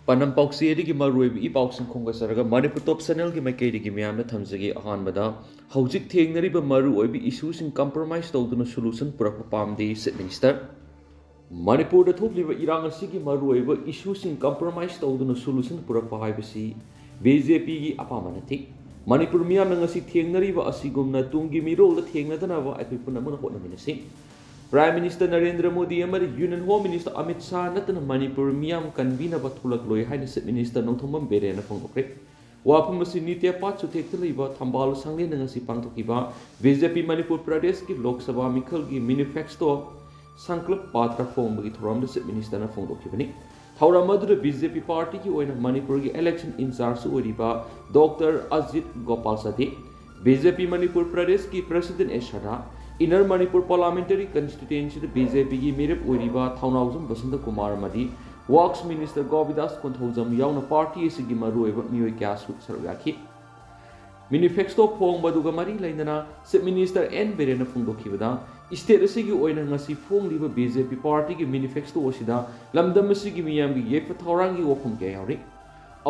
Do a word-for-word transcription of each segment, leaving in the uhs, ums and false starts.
ꯄꯥꯟꯗꯝ ꯄꯥꯎꯆꯦꯗꯒꯤ ꯃꯔꯨꯑꯣꯏꯕ ꯏ ꯄꯥꯎꯁꯤꯡ ꯈꯣꯝꯒꯠꯆꯔꯒ ꯃꯅꯤꯄꯨꯔ ꯇꯣꯞ ꯆꯦꯅꯦꯜꯒꯤ ꯃꯥꯏꯀꯩꯗꯒꯤ ꯃꯌꯥꯝꯗ ꯊꯝꯖꯒꯦ꯫ ꯑꯍꯥꯟꯕꯗ, ꯍꯧꯖꯤꯛ ꯊꯦꯡꯅꯔꯤꯕ ꯃꯔꯨꯑꯣꯏꯕ ꯏꯁꯨꯁꯤꯡ ꯀꯝꯄ꯭ꯔꯣꯃꯥꯏꯁ ꯇꯧꯗꯨꯅ ꯁꯣꯂꯨꯁꯟ ꯄꯨꯔꯛꯄ ꯄꯥꯝꯗꯦ, ꯆꯤꯐ ꯃꯤꯅꯤꯁꯇꯔ꯫ ꯃꯅꯤꯄꯨꯔꯗ ꯊꯣꯛꯂꯤꯕ ꯏꯔꯥꯡ ꯑꯁꯤꯒꯤ ꯃꯔꯨꯑꯣꯏꯕ ꯏꯁꯨꯁꯤꯡ ꯀꯝꯄ꯭ꯔꯣꯃꯥꯏꯁ ꯇꯧꯗꯨꯅ ꯁꯣꯂꯨꯁꯟ ꯄꯨꯔꯛꯄ ꯍꯥꯏꯕꯁꯤ ꯕꯤ ꯖꯦ ꯄꯤꯒꯤ ꯑꯄꯥꯝꯕ ꯅꯠꯇꯦ꯫ ꯃꯅꯤꯄꯨꯔ ꯃꯤꯌꯥꯝꯅ ꯉꯁꯤ ꯊꯦꯡꯅꯔꯤꯕ ꯑꯁꯤꯒꯨꯝꯅ ꯇꯨꯡꯒꯤ ꯃꯤꯔꯣꯜꯗ ꯊꯦꯡꯅꯗꯅꯕ ꯑꯩꯈꯣꯏ ꯄꯨꯝꯅꯃꯛꯅ ꯍꯣꯠꯅꯃꯤꯟꯅꯁꯤ꯫ ꯄ꯭ꯔꯥꯏꯝ ꯃꯤꯅꯤꯁꯇꯔ ꯅꯔꯦꯟꯗ꯭ꯔ ꯃꯣꯗꯤ ꯑꯃꯗꯤ union home minister Amit Shah ꯅꯠꯇꯅ ꯃꯅꯤꯄꯨꯔ ꯃꯤꯌꯥꯝ ꯀꯟꯕꯤꯅꯕ ꯊꯣꯛꯂꯛꯂꯣꯏ ꯍꯥꯏꯅ ꯆꯤꯐ ꯃꯤꯅꯤꯁꯇꯔ ꯅꯣꯡꯊꯣꯝꯕꯝ ꯕꯤꯔꯦꯟꯅ ꯐꯣꯡꯗꯣꯛꯈ꯭ꯔꯦ꯫ ꯋꯥꯐꯝ ꯑꯁꯤ ꯅꯤꯇꯦ ꯄꯥꯠ ꯆꯨꯊꯦꯛꯇ ꯂꯩꯕ ꯊꯝꯕꯥꯜ ꯁꯪꯂꯦꯟꯗ ꯉꯁꯤ ꯄꯥꯡꯊꯣꯛꯈꯤꯕ ꯕꯤ ꯖꯦ ꯄꯤ ꯃꯅꯤꯄꯨꯔ ꯄ꯭ꯔꯗꯦꯁꯀꯤ ꯂꯣꯛ ꯁꯚꯥ ꯃꯤꯈꯜꯒꯤ ꯃꯦꯅꯤꯐꯦꯁꯇꯣ ꯁꯪꯀꯜꯞ ꯄꯥꯇ꯭ꯔ ꯐꯣꯡꯕꯒꯤ ꯊꯧꯔꯝꯗ ꯆꯤꯐ ꯃꯤꯅꯤꯁꯇꯔꯅ ꯐꯣꯡꯗꯣꯛꯈꯤꯕꯅꯤ꯫ ꯊꯧꯔꯝ ꯑꯗꯨꯗ ꯕꯤ ꯖꯦ ꯄꯤ ꯄꯥꯔꯇꯤꯒꯤ ꯑꯣꯏꯅ ꯃꯅꯤꯄꯨꯔꯒꯤ ꯏꯂꯦꯛꯁꯟ ꯏꯟꯆꯥꯔꯖ ꯑꯣꯏꯔꯤꯕ ꯗꯣꯛꯇꯔ ꯑꯖꯤꯠ ꯒꯣꯄꯥꯜ ꯁꯥꯗꯦ, ꯕꯤ ꯖꯦ ꯄꯤ ꯃꯅꯤꯄꯨꯔ ꯄ꯭ꯔꯗꯦꯁꯀꯤ ꯄ꯭ꯔꯁꯤꯗꯦꯟ ꯑꯦꯁ ꯁꯥꯗꯥ, ꯏꯟꯅꯔ ꯃꯅꯤꯄꯨꯔ ꯄꯥꯔꯂꯥꯃꯦꯟꯇꯔꯤ ꯀꯟꯁꯇꯤꯇ꯭ꯌꯨꯑꯦꯟꯁꯤꯗ ꯕꯤ ꯖꯦ ꯄꯤꯒꯤ ꯃꯤꯔꯦꯞ ꯑꯣꯏꯔꯤꯕ ꯊꯧꯅꯥꯎꯖꯝ ꯕꯁꯟꯇ ꯀꯨꯃꯥꯔ ꯑꯃꯗꯤ ꯋꯥꯔꯛꯁ ꯃꯤꯅꯤꯁꯇꯔ ꯒꯣꯕꯤꯟꯗꯥꯁ ꯀꯣꯟꯊꯧꯖꯝ ꯌꯥꯎꯅ ꯄꯥꯔꯇꯤ ꯑꯁꯤꯒꯤ ꯃꯔꯨꯑꯣꯏꯕ ꯃꯤꯑꯣꯏ ꯀꯌꯥꯁꯨ ꯁꯔꯨꯛ ꯌꯥꯈꯤ꯫ ꯃꯦꯅꯤꯐꯦꯁꯇꯣ ꯐꯣꯡꯕ ꯑꯗꯨꯒ ꯃꯔꯤ ꯂꯩꯅꯅ ꯆꯤꯐ ꯃꯤꯅꯤꯁꯇꯔ ꯑꯦꯟ ꯕꯤꯔꯦꯟꯅ ꯐꯣꯡꯗꯣꯛꯈꯤꯕꯗ, ꯁ꯭ꯇꯦꯠ ꯑꯁꯤꯒꯤ ꯑꯣꯏꯅ ꯉꯁꯤ ꯐꯣꯡꯂꯤꯕ ꯕꯤ ꯖꯦ ꯄꯤ ꯄꯥꯔꯇꯤꯒꯤ ꯃꯦꯅꯤꯐꯦꯁꯇꯣ ꯑꯁꯤꯗ ꯂꯝꯗꯝ ꯑꯁꯤꯒꯤ ꯃꯤꯌꯥꯝꯒꯤ ꯌꯥꯏꯐ ꯊꯧꯔꯥꯡꯒꯤ ꯋꯥꯐꯝ ꯀꯌꯥ ꯌꯥꯎꯔꯤ꯫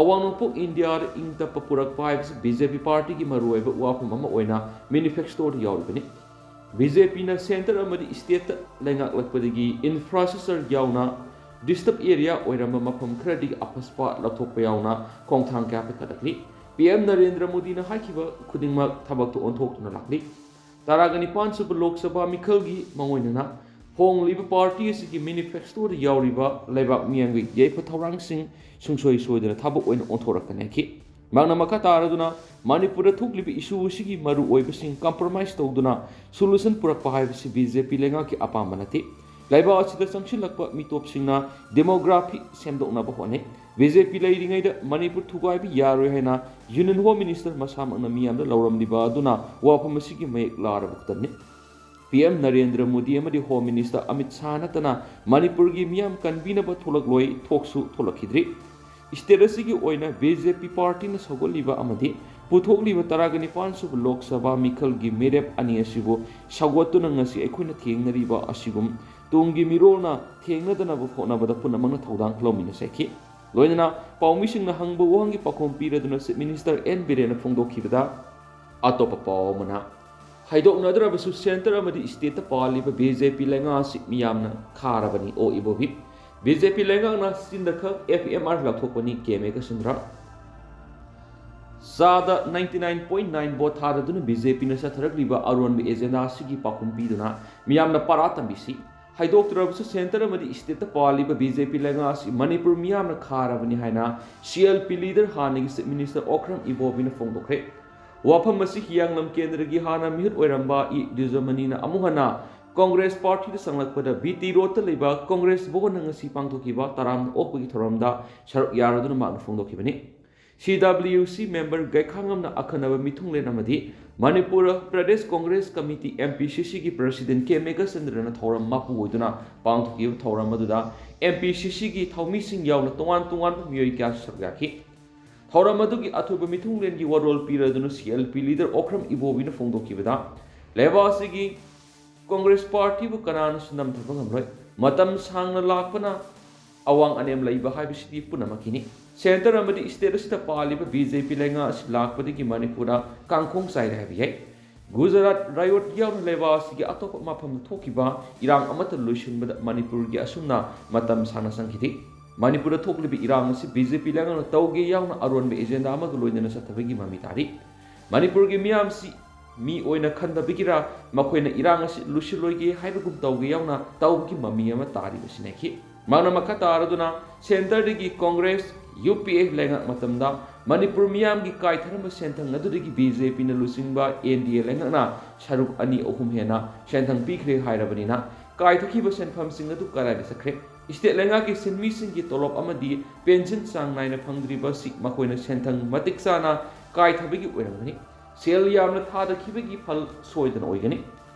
ꯑꯋꯥꯡ ꯅꯣꯡꯄꯣꯛ ꯏꯟꯗꯤꯌꯥꯗ ꯏꯪ ꯇꯞꯄ ꯄꯨꯔꯛꯄ ꯍꯥꯏꯕꯁꯤ ꯕꯤ ꯖꯦ ꯄꯤ ꯄꯥꯔꯇꯤꯒꯤ ꯃꯔꯨꯑꯣꯏꯕ ꯋꯥꯐꯝ ꯑꯃ ꯑꯣꯏꯅ ꯃꯦꯅꯤꯐꯦꯁꯇꯣꯗ ꯌꯥꯎꯔꯤꯕꯅꯤ꯫ ꯕꯤ ꯖꯦ ꯄꯤꯅ ꯁꯦꯟꯇꯔ ꯑꯃꯗꯤ ꯁ꯭ꯇꯦꯠꯇ ꯂꯩꯉꯥꯛꯂꯛꯄꯗꯒꯤ ꯏꯟꯐ꯭ꯔꯥꯁ꯭ꯇ꯭ꯔꯛꯆꯔ ꯌꯥꯎꯅ ꯗꯤꯁꯇꯔꯕ ꯑꯦꯔꯤꯌꯥ ꯑꯣꯏꯔꯝꯕ ꯃꯐꯝ ꯈꯔꯗꯒꯤ ꯑꯐꯁꯄꯥ ꯂꯧꯊꯣꯛꯄ ꯌꯥꯎꯅ ꯈꯣꯡꯊꯥꯡ ꯀꯌꯥ ꯄꯥꯏꯈꯠꯂꯛꯂꯤ꯫ ꯄꯤ ꯑꯦꯝ ꯅꯔꯦꯟꯗ꯭ꯔ ꯃꯣꯗꯤꯅ ꯍꯥꯏꯈꯤꯕ ꯈꯨꯗꯤꯡꯃꯛ ꯊꯕꯛꯇ ꯑꯣꯟꯊꯣꯛꯇꯨꯅ ꯂꯥꯛꯂꯤ꯫ ꯇꯔꯥꯒ ꯅꯤꯄꯥꯟ ꯁꯨꯕ ꯂꯣꯛ ꯁꯚꯥ ꯃꯤꯈꯜꯒꯤ ꯃꯥꯡꯑꯣꯏꯅꯅ ꯍꯣꯡꯂꯤꯕ ꯄꯥꯔꯇꯤ ꯑꯁꯤꯒꯤ ꯃꯦꯅꯤꯐꯦꯁꯇꯣꯗ ꯌꯥꯎꯔꯤꯕ ꯂꯩꯕꯥꯛ ꯃꯤꯌꯥꯝꯒꯤ ꯌꯥꯏꯐ ꯊꯧꯔꯥꯡꯁꯤꯡ ꯁꯨꯡꯁꯣꯏ ꯁꯣꯏꯗꯅ ꯊꯕꯛ ꯑꯣꯏꯅ ꯑꯣꯟꯊꯣꯔꯛꯀꯅꯤ ꯍꯥꯏꯈꯤ꯫ ꯃꯍꯥꯛꯅ ꯃꯈꯥ ꯇꯥꯔꯗꯨꯅ, ꯃꯅꯤꯄꯨꯔꯗ ꯊꯣꯛꯂꯤꯕ ꯏꯁꯨ ꯑꯁꯤꯒꯤ ꯃꯔꯨꯑꯣꯏꯕꯁꯤꯡ ꯀꯝꯄ꯭ꯔꯣꯃꯥꯏꯁ ꯇꯧꯗꯨꯅ ꯁꯣꯂꯨꯁꯟ ꯄꯨꯔꯛꯄ ꯍꯥꯏꯕꯁꯤ ꯕꯤ ꯖꯦ ꯄꯤ ꯂꯩꯉꯥꯛꯀꯤ ꯑꯄꯥꯝꯕ ꯅꯠꯇꯦ꯫ ꯂꯩꯕꯥꯛ ꯑꯁꯤꯗ ꯆꯪꯁꯤꯜꯂꯛꯄ ꯃꯤꯇꯣꯞꯁꯤꯡꯅ ꯗꯦꯃꯣꯒ꯭ꯔꯥꯐꯤ ꯁꯦꯝꯗꯣꯛꯅꯕ ꯍꯣꯠꯅꯩ꯫ ꯕꯤ ꯖꯦ ꯄꯤ ꯂꯩꯔꯤꯉꯩꯗ ꯃꯅꯤꯄꯨꯔ ꯊꯨꯒꯥꯏꯕ ꯌꯥꯔꯣꯏ ꯍꯥꯏꯅ ꯌꯨꯅꯤꯌꯟ ꯍꯣꯝ ꯃꯤꯅꯤꯁꯇꯔ ꯃꯁꯥꯃꯛꯅ ꯃꯤꯌꯥꯝꯗ ꯂꯥꯎꯔꯝꯂꯤꯕ ꯑꯗꯨꯅ ꯋꯥꯐꯝ ꯑꯁꯤꯒꯤ ꯃꯌꯦꯛ ꯂꯥꯔꯕ ꯈꯛꯇꯅꯤ꯫ ꯄꯤ ꯑꯦꯝ ꯅꯔꯦꯟꯗ꯭ꯔ ꯃꯣꯗꯤ ꯑꯃꯗꯤ ꯍꯣꯝ ꯃꯤꯅꯤꯁꯇꯔ ꯑꯃꯤꯠ ꯁꯥꯍ ꯅꯠꯇꯅ ꯃꯅꯤꯄꯨꯔꯒꯤ ꯃꯤꯌꯥꯝ ꯀꯟꯕꯤꯅꯕ ꯊꯣꯛꯂꯛꯂꯣꯏ, ꯊꯣꯛꯁꯨ ꯊꯣꯛꯂꯛꯈꯤꯗ꯭ꯔꯤ꯫ ꯁ꯭ꯇꯦꯠ ꯑꯁꯤꯒꯤ ꯑꯣꯏꯅ ꯕꯤ ꯖꯦ ꯄꯤ ꯄꯥꯔꯇꯤꯅ ꯁꯧꯒꯠꯂꯤꯕ ꯑꯃꯗꯤ ꯄꯨꯊꯣꯛꯂꯤꯕ ꯇꯔꯥꯒ ꯅꯤꯄꯥꯟ ꯁꯨꯕ ꯂꯣꯛ ꯁꯚꯥ ꯃꯤꯈꯜꯒꯤ ꯃꯤꯔꯦꯞ ꯑꯅꯤ ꯑꯁꯤꯕꯨ ꯁꯧꯒꯠꯇꯨꯅ ꯉꯁꯤ ꯑꯩꯈꯣꯏꯅ ꯊꯦꯡꯅꯔꯤꯕ ꯑꯁꯤꯒꯨꯝ ꯇꯨꯡꯒꯤ ꯃꯤꯔꯣꯜꯅ ꯊꯦꯡꯅꯗꯅꯕ ꯍꯣꯠꯅꯕꯗ ꯄꯨꯝꯅꯃꯛꯅ ꯊꯧꯗꯥꯡ ꯂꯧꯃꯤꯟꯅꯁꯤ ꯍꯥꯏꯈꯤ꯫ ꯂꯣꯏꯅꯅ ꯄꯥꯎꯃꯤꯁꯤꯡꯅ ꯍꯪꯕ ꯋꯥꯍꯪꯒꯤ ꯄꯥꯎꯈꯨꯝ ꯄꯤꯔꯗꯨꯅ Chief Minister ꯑꯦꯟ ꯕꯤꯔꯦꯟꯅ ꯐꯣꯡꯗꯣꯛꯈꯤꯕꯗ, ꯑꯇꯣꯞꯄ ꯄꯥꯎ ꯑꯃꯅ, ꯈꯥꯏꯗꯣꯛꯅꯗ꯭ꯔꯕꯁꯨ centre ꯑꯃꯗꯤ stateꯇ ꯄꯥꯜꯂꯤꯕ BJP ꯂꯩꯉꯥꯛ ꯑꯁꯤ ꯃꯤꯌꯥꯝꯅ ꯈꯥꯔꯕꯅꯤ, ꯑꯣ ꯏꯕꯣꯕꯤ꯫ BJP ꯂꯩꯉꯥꯛꯅ ꯆꯤꯟꯗ ꯈꯛ FMR ꯂꯥꯎꯊꯣꯛꯄꯅꯤ, ꯀꯦ ꯃꯦꯘꯆꯟꯗ꯭ꯔ꯫ ꯆꯥꯗ ninety nine point nine vote ꯊꯥꯗꯗꯨꯅ BJPꯅ ꯆꯠꯊꯔꯛꯂꯤꯕ ꯑꯔꯣꯟꯕ agenda ꯑꯁꯤꯒꯤ ꯄꯥꯎꯈꯨꯝ ꯄꯤꯗꯨꯅ ꯃꯤꯌꯥꯝꯅ ꯄꯥꯔꯥ ꯇꯝꯕꯤꯁꯤ꯫ ꯈꯥꯏꯗꯣꯛꯇ꯭ꯔꯕꯁꯨ centre ꯑꯃꯗꯤ stateꯇ ꯄꯥꯜꯂꯤꯕ BJP ꯂꯩꯉꯥꯛ ꯑꯁꯤ ꯃꯅꯤꯄꯨꯔ ꯃꯤꯌꯥꯝꯅ ꯈꯥꯔꯕꯅꯤ ꯍꯥꯏꯅ CLP leader ꯍꯥꯟꯅꯒꯤ Chief Minister ꯑꯣꯀ꯭ꯔꯝ ꯏꯕꯣꯕꯤꯅ ꯐꯣꯡꯗꯣꯛꯈ꯭ꯔꯦ꯫ ꯋꯥꯐꯝ ꯑꯁꯤ ꯍꯤꯌꯥꯡꯂꯝ ꯀꯦꯟꯗ꯭ꯔꯒꯤ ꯍꯥꯟꯅ ꯃꯤꯍꯨꯠ ꯑꯣꯏꯔꯝꯕ ꯏ ꯗꯤꯖꯃꯅꯤꯅ ꯑꯃꯨꯛ ꯍꯟꯅ Congress partyꯗ ꯆꯪꯂꯛꯄꯗ BT Roadꯇ ꯂꯩꯕ Congress ꯚꯋꯟꯗ ꯉꯁꯤ ꯄꯥꯡꯊꯣꯛꯈꯤꯕ ꯇꯔꯥꯝꯅ ꯑꯣꯛꯄꯒꯤ ꯊꯧꯔꯝꯗ ꯁꯔꯨꯛ ꯌꯥꯔꯗꯨꯅ ꯃꯍꯥꯛꯅ ꯐꯣꯡꯗꯣꯛꯈꯤꯕꯅꯤ꯫ CWC member ꯒꯩꯈꯥꯉꯝꯅ ꯑꯈꯟꯅꯕ ꯃꯤꯊꯨꯡꯂꯦꯟ ꯑꯃꯗꯤ ꯃꯅꯤꯄꯨꯔ ꯄ꯭ꯔꯗꯦꯁ ꯀꯣꯡꯒ꯭ꯔꯦꯁ ꯀꯃꯤꯇꯤ, MPCCꯒꯤ president ꯀꯦ ꯃꯦꯘꯆꯟꯗ꯭ꯔꯅ ꯊꯧꯔꯝ ꯃꯄꯨ ꯑꯣꯏꯗꯨꯅ ꯄꯥꯡꯊꯣꯛꯈꯤꯕ ꯊꯧꯔꯝ ꯑꯗꯨꯗ MPCCꯒꯤ ꯊꯧꯃꯤꯁꯤꯡ ꯌꯥꯎꯅ ꯇꯣꯉꯥꯟ ꯇꯣꯉꯥꯟꯕ ꯃꯤꯑꯣꯏ ꯀꯌꯥꯁꯨ ꯁꯔꯨꯛ ꯌꯥꯈꯤ꯫ ꯊꯧꯔꯝ ꯑꯗꯨꯒꯤ ꯑꯊꯣꯏꯕ ꯃꯤꯊꯨꯡꯂꯦꯟꯒꯤ ꯋꯥꯔꯣꯜ ꯄꯤꯔꯗꯨꯅ CLP leader ꯑꯣꯀ꯭ꯔꯝ ꯏꯕꯣꯕꯤꯅ ꯐꯣꯡꯗꯣꯛꯈꯤꯕꯗ, ꯂꯩꯕꯥꯛ ꯑꯁꯤꯒꯤ Congress partyꯕꯨ ꯀꯅꯥꯅꯁꯨ ꯅꯝꯊꯕ ꯉꯝꯂꯣꯏ꯫ ꯃꯇꯝ ꯁꯥꯡꯅ ꯂꯥꯛꯄꯅ ꯑꯋꯥꯡ ꯑꯅꯦꯝ ꯂꯩꯕ ꯍꯥꯏꯕꯁꯤꯗꯤ ꯄꯨꯝꯅꯃꯛꯀꯤꯅꯤ꯫ Centre ꯑꯃꯗꯤ state ꯑꯁꯤꯗ ꯄꯥꯜꯂꯤꯕ BJP ꯂꯩꯉꯥꯛ ꯑꯁꯤ ꯂꯥꯛꯄꯗꯒꯤ ꯃꯅꯤꯄꯨꯔꯗ ꯀꯥꯡꯈꯣꯡ ꯆꯥꯏꯔꯦ ꯍꯥꯏꯕ ꯌꯥꯏ꯫ ꯒꯨꯖꯔꯥꯠ riot ꯌꯥꯎꯅ ꯂꯩꯕꯥꯛ ꯑꯁꯤꯒꯤ ꯑꯇꯣꯞꯄ ꯃꯐꯝꯗ ꯊꯣꯛꯈꯤꯕ ꯏꯔꯥꯡ ꯑꯃꯠꯇ ꯂꯣꯏꯁꯤꯟꯕꯗ ꯃꯅꯤꯄꯨꯔꯒꯤ ꯑꯁꯨꯝꯅ ꯃꯇꯝ ꯁꯥꯡꯅ ꯆꯪꯈꯤꯗꯦ꯫ ꯃꯅꯤꯄꯨꯔꯗ ꯊꯣꯛꯂꯤꯕ ꯏꯔꯥꯡ ꯑꯁꯤ BJP ꯂꯩꯉꯥꯛꯅ ꯇꯧꯒꯦ ꯌꯥꯎꯅ ꯑꯔꯣꯟꯕ agenda ꯑꯃꯒ ꯂꯣꯏꯅꯅ ꯆꯠꯊꯕꯒꯤ ꯃꯃꯤ ꯇꯥꯔꯤ꯫ ꯃꯅꯤꯄꯨꯔꯒꯤ ꯃꯤꯌꯥꯝꯁꯤ ꯃꯤ ꯑꯣꯏꯅ ꯈꯟꯗꯕꯒꯤꯔꯥ ꯃꯈꯣꯏꯅ ꯏꯔꯥꯡ ꯑꯁꯤ ꯂꯣꯏꯁꯤꯜꯂꯣꯏꯒꯦ ꯍꯥꯏꯕꯒꯨꯝ ꯇꯧꯒꯦ ꯌꯥꯎꯅ ꯇꯧꯕꯒꯤ ꯃꯃꯤ ꯑꯃ ꯇꯥꯔꯤꯕꯁꯤꯅ ꯈꯤ꯫ ꯃꯍꯥꯛꯅ ꯃꯈꯥ ꯇꯥꯔꯗꯨꯅ, centreꯗꯒꯤ Congress, UPA ꯂꯩꯉꯥꯛ ꯃꯇꯝꯗ ꯃꯅꯤꯄꯨꯔ ꯃꯤꯌꯥꯝꯒꯤ ꯀꯥꯏꯊꯔꯝꯕ ꯁꯦꯟꯊꯪ ꯑꯗꯨꯗꯒꯤ BJPꯅ ꯂꯨꯆꯤꯡꯕ NDA ꯂꯩꯉꯥꯛꯅ ꯁꯔꯨꯛ ꯑꯅꯤ ꯑꯍꯨꯝ ꯍꯦꯟꯅ ꯁꯦꯟꯊꯪ ꯄꯤꯈ꯭ꯔꯦ ꯍꯥꯏꯔꯕꯅꯤꯅ, ꯀꯥꯏꯊꯈꯤꯕ ꯁꯦꯟꯐꯝꯁꯤꯡ ꯑꯗꯨ ꯀꯗꯥꯏꯗ ꯆꯠꯈ꯭ꯔꯦ? State ꯂꯩꯉꯥꯛꯀꯤ ꯁꯤꯟꯃꯤꯁꯤꯡꯒꯤ ꯇꯣꯂꯣꯞ ꯑꯃꯗꯤ pension ꯆꯥꯡ ꯅꯥꯏꯅ ꯐꯪꯗ꯭ꯔꯤꯕ ꯑꯁꯤ ꯃꯈꯣꯏꯅ ꯁꯦꯟꯊꯪ ꯃꯇꯤꯛ ꯆꯥꯅ ꯀꯥꯏꯊꯕꯒꯤ ꯑꯣꯏꯔꯝꯒꯅꯤ꯫ ꯁꯦꯜ ꯌꯥꯝꯅ ꯊꯥꯗꯈꯤꯕꯒꯤ ꯐꯜ ꯁꯣꯏꯗꯅ ꯑꯣꯏꯒꯅꯤ꯫